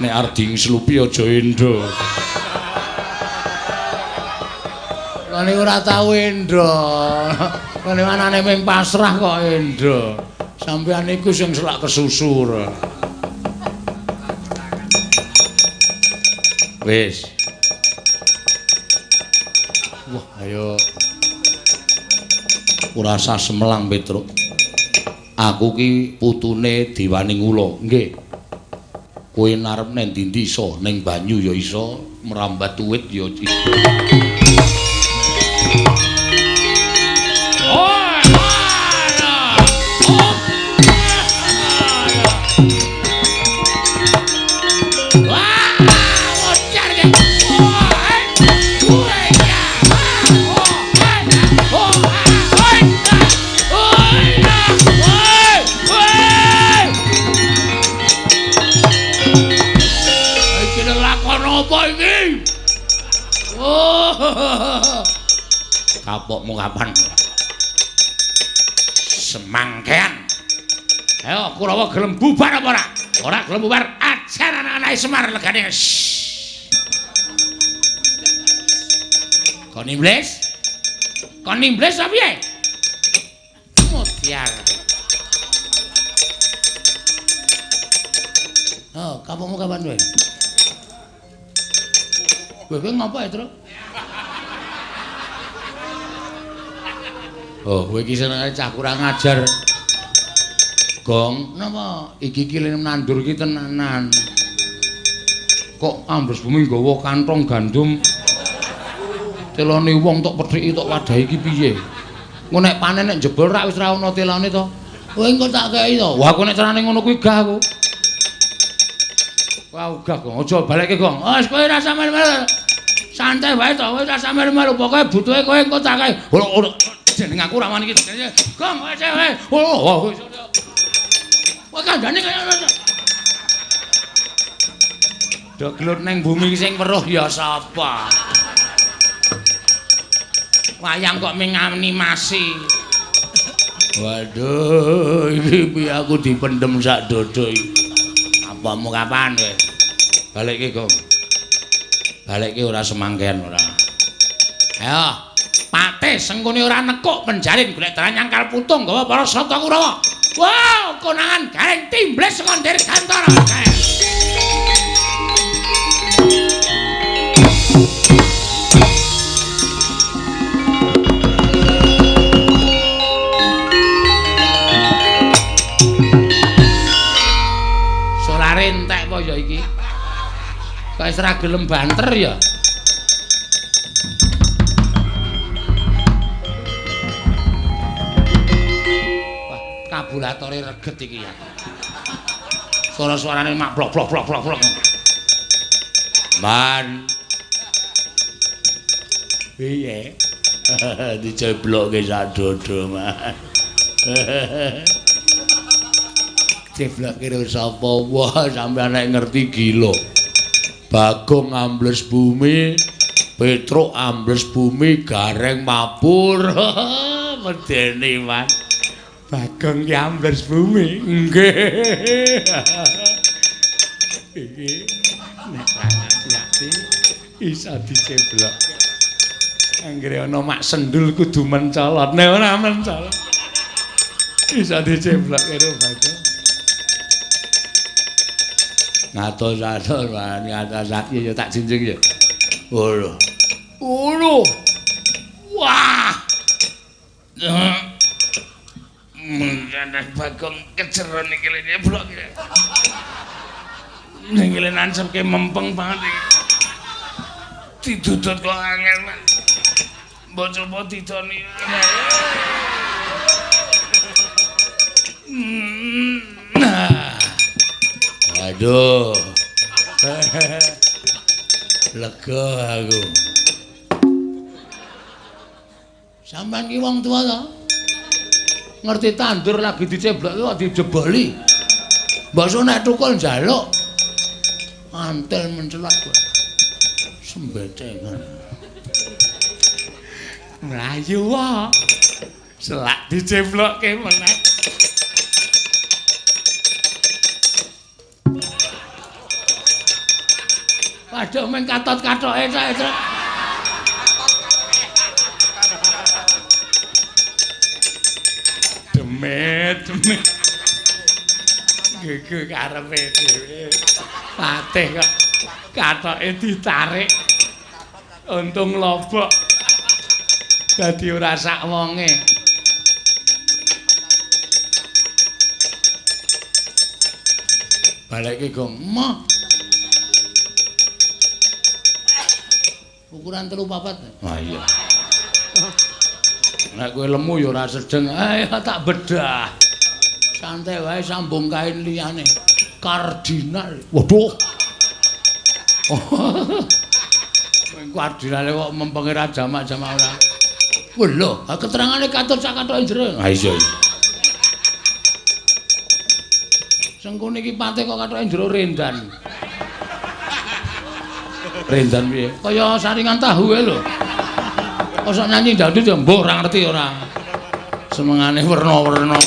Nek arep dingslupi aja endo. Lha nek ora tau endo. Lha anane ming pasrah kok endo. Sampeyan niku sing selak kesusur. Wis. Wah, ayo. Ora usah semelang, Petruk. Aku ki putune Diwaning Ula. Nggih. Kowe narep nang ndi-ndi iso, ning banyu ya iso, merambat uwit ya iso. Kapokmu kapan? Semangkean. Ayo Kurawa gelem bubar apa ora? Ora gelem bubar, ajar anak-anake Semar legane. Kon iblis? Kon iblis apa piye? Mutiar. Oh, kapokmu kapan kowe? Kowe ngopo ya, Truk? Oh, kowe iki senengane cah kurang ajar. Gong, napa iki iki nandur iki tenanan. Kok ambles bumi nggawa kantong gandum. Telone wong tok pethiki tok wadahi iki piye? Engko nek panen nek jebol rak wis ra ono telone to. Kowe engko tak kei to. Wah, aku nek carane ngono kuwi gah aku. Wah, gah, Gong. Aja balekke, Gong. Wis kowe ora sampe. Santai wae to, kowe ora sampe melu pokoke butuhe kowe engko tak kae. Ora jeneng aku ra wani iki. Gong kowe kowe. Oh, kowe kandhane kaya ngono. Do gelut ning bumi sing weruh ya sapa? Wayang kok ming animasi. Waduh, iki piye aku dipendhem sak dodo iki. Apamu kapan kowe? Balikke, Gong. Balikke ora semangken ora. Ayo, Patih Sengkuni ora nekuk penjalin golek dalan nyangkal putung gawa para sata Kurawa. Wow, konangan gareng timbles saka Dirgantara. Solare entek apa ya iki? Kok wis ora gelem banter ya? Wah, kabulatore reget iki ya. Suara-suarane mak blok blok blok blok blok. Man. Piye? Diceblokke sak dodo, Man. Ceblokke karo sapa? Wah, sampeyan nek ngerti gila. Bagong ambles bumi, Petruk ambles bumi, Gareng mabur. Medeni, Man. Bagong ki ambles bumi. Nggih. Iki nek ati iso diceblok. Anggere ana mak sendul kudu mencolot. Nek ora mencolot iso diceblok karo Bagong. Ngatos-atos, Man, ngatos ya tak junjung ya. Ngono. Ngono. Wah. Mengkanak Bagong kejeron iki lho nyeblok iki. Ning kene nancepke mempeng banget iki. Didudut kok angel, Man. Mbok coba didoni. Nah. Aduh. Lega aku. Sampeyan ki wong tuwa to? Ngerti tandur lagi diceblok kok dijeboli. Mbok nek tukul njaluk. Antel mencelat kowe. Sembecengan. Mlayu wae. Selak diceblokke meneh. Waduh meng katot-katoke cak. Demit, demit. Gege karepe dhewe. Patih kok katoke ditarik. Untung lobok. Dadi ora sak wonge. Balekke Gong. Moh. Ukuran 3 4. Wah iya. Nek kowe lemu ya ora sedeng. Ayo tak bedah. Santai wae sambung kain liyane. Kardinal. Waduh. Kardinale kok mempenge ra jamak-jamak ora. Wah lho, keterangane katut sak kathoke jero. Ha iya. Sengkuni iki patih kok kathoke jero rendan. Rendan piye? Kaya saringan tahu ae lho. Kosok nyanyi dangdut ya mbuh ora ngerti ora. Senengane werna-werna.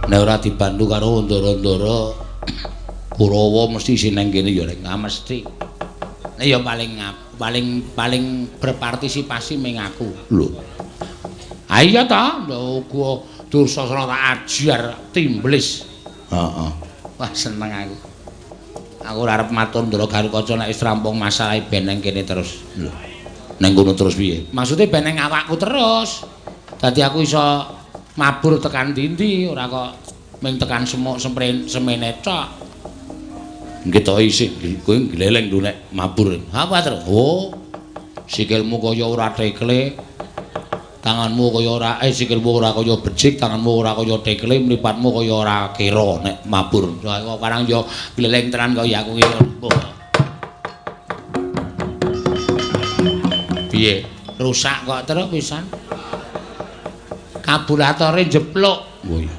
Nek ora dibantu karo Ndara-ndara Kurawa mesti isih nang kene ya rek mesti. Ya paling berpartisipasi ming aku. Lho. Ha iya ta, lho gua Dursasana tak ajar timblis. Heeh. Wah seneng aku. Aku ora arep matur Ndara Garukaca nek wis rampung masalahe ben nang kene terus. Lho. Nang kono terus piye? Maksude ben nang awakku terus. Dadi aku iso mabur tekan ndi-ndi, ora kok ming tekan semuk semene tok. Nggih to isih kowe gleleng lho nek mabur. Apa terus? Oh. Sikilmu kaya ora tekle. Tanganmu kaya ora sikilmu ora kaya becik, tanganmu ora kaya tekle, mripatmu kaya ora kira nek mabur. Kok karang yo gleleng tenan kaya aku iki. Piye? Rusak kok terus pisan. Karburatore jeplok. Oh iya.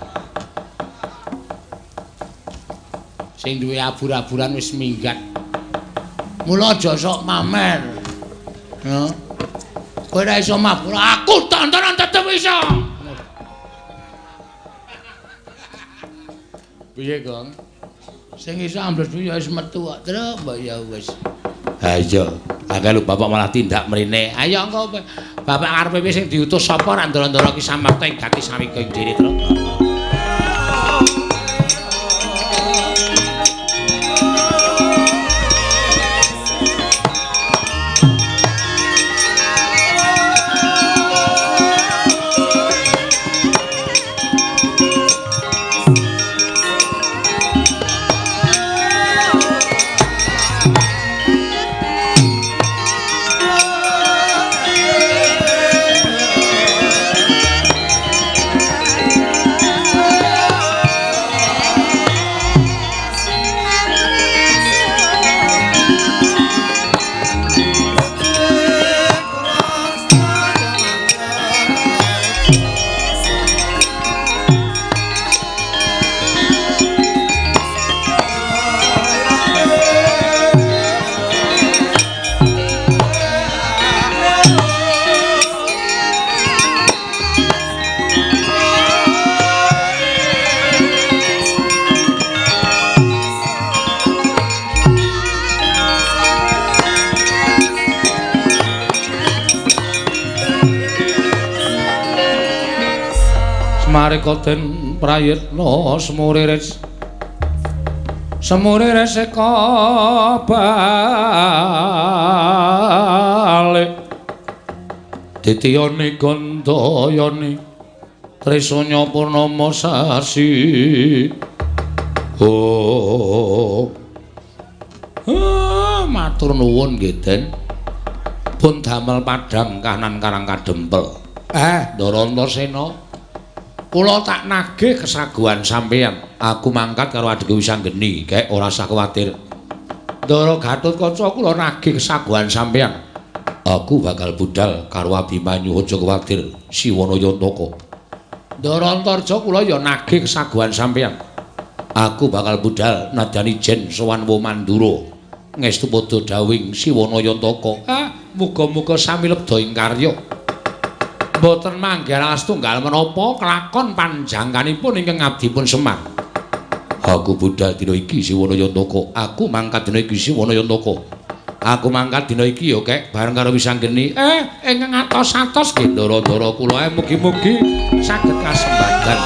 Sing duwe abur-aburan wis minggat. Mula aja sok mamer. Ha. Kowe ora iso mabur, aku tontonan tetep iso. Piye, Gong? Sing iso ambles ya wis metu kok, Truk, mbok ya wis. Ha iya, akeh lho bapak malah tindak mrene. Ayo engko bapak karepe piye sing diutus sapa ra ndara-ndara ki samakta ing gati sawika ing dhewe, Truk. Mareka den prayitna semuriris semuriris eka balik ditiyani gandayani trisanya purnama sasi. Oh, matur nuwun nggih Den, pun damel padhang kahanan Karang Kadempel. Ndara Antasena, kula tak nagih kesaguhan sampeyan. Aku mangkat karo adhiku Wisanggeni, gek ora usah kuwatir. Ndara Gatotkaca kula nagih kesaguhan sampeyan. Aku bakal budal karo Abimanyu, aja kuwatir, Siwana Yantaka. Ndara Antarja kula ya nagih kesaguhan sampeyan. Aku bakal budal nadyan ijen sowan Womandura. Ngestu padha dawing Siwana Yantaka. Muga-muga sami lebda ing karya. Mboten manggih alas tunggal menapa kelakon panjangkanipun ingkang abdipun Semar. Aku budal dina iki Siwana Yantaka. Aku mangkat dina iki Siwana Yantaka. Aku mangkat dina iki ya kek bareng karo Wisanggeni. Ingkang atos-atos nggih ndara-ndara kula mugi-mugi saged kasembadan.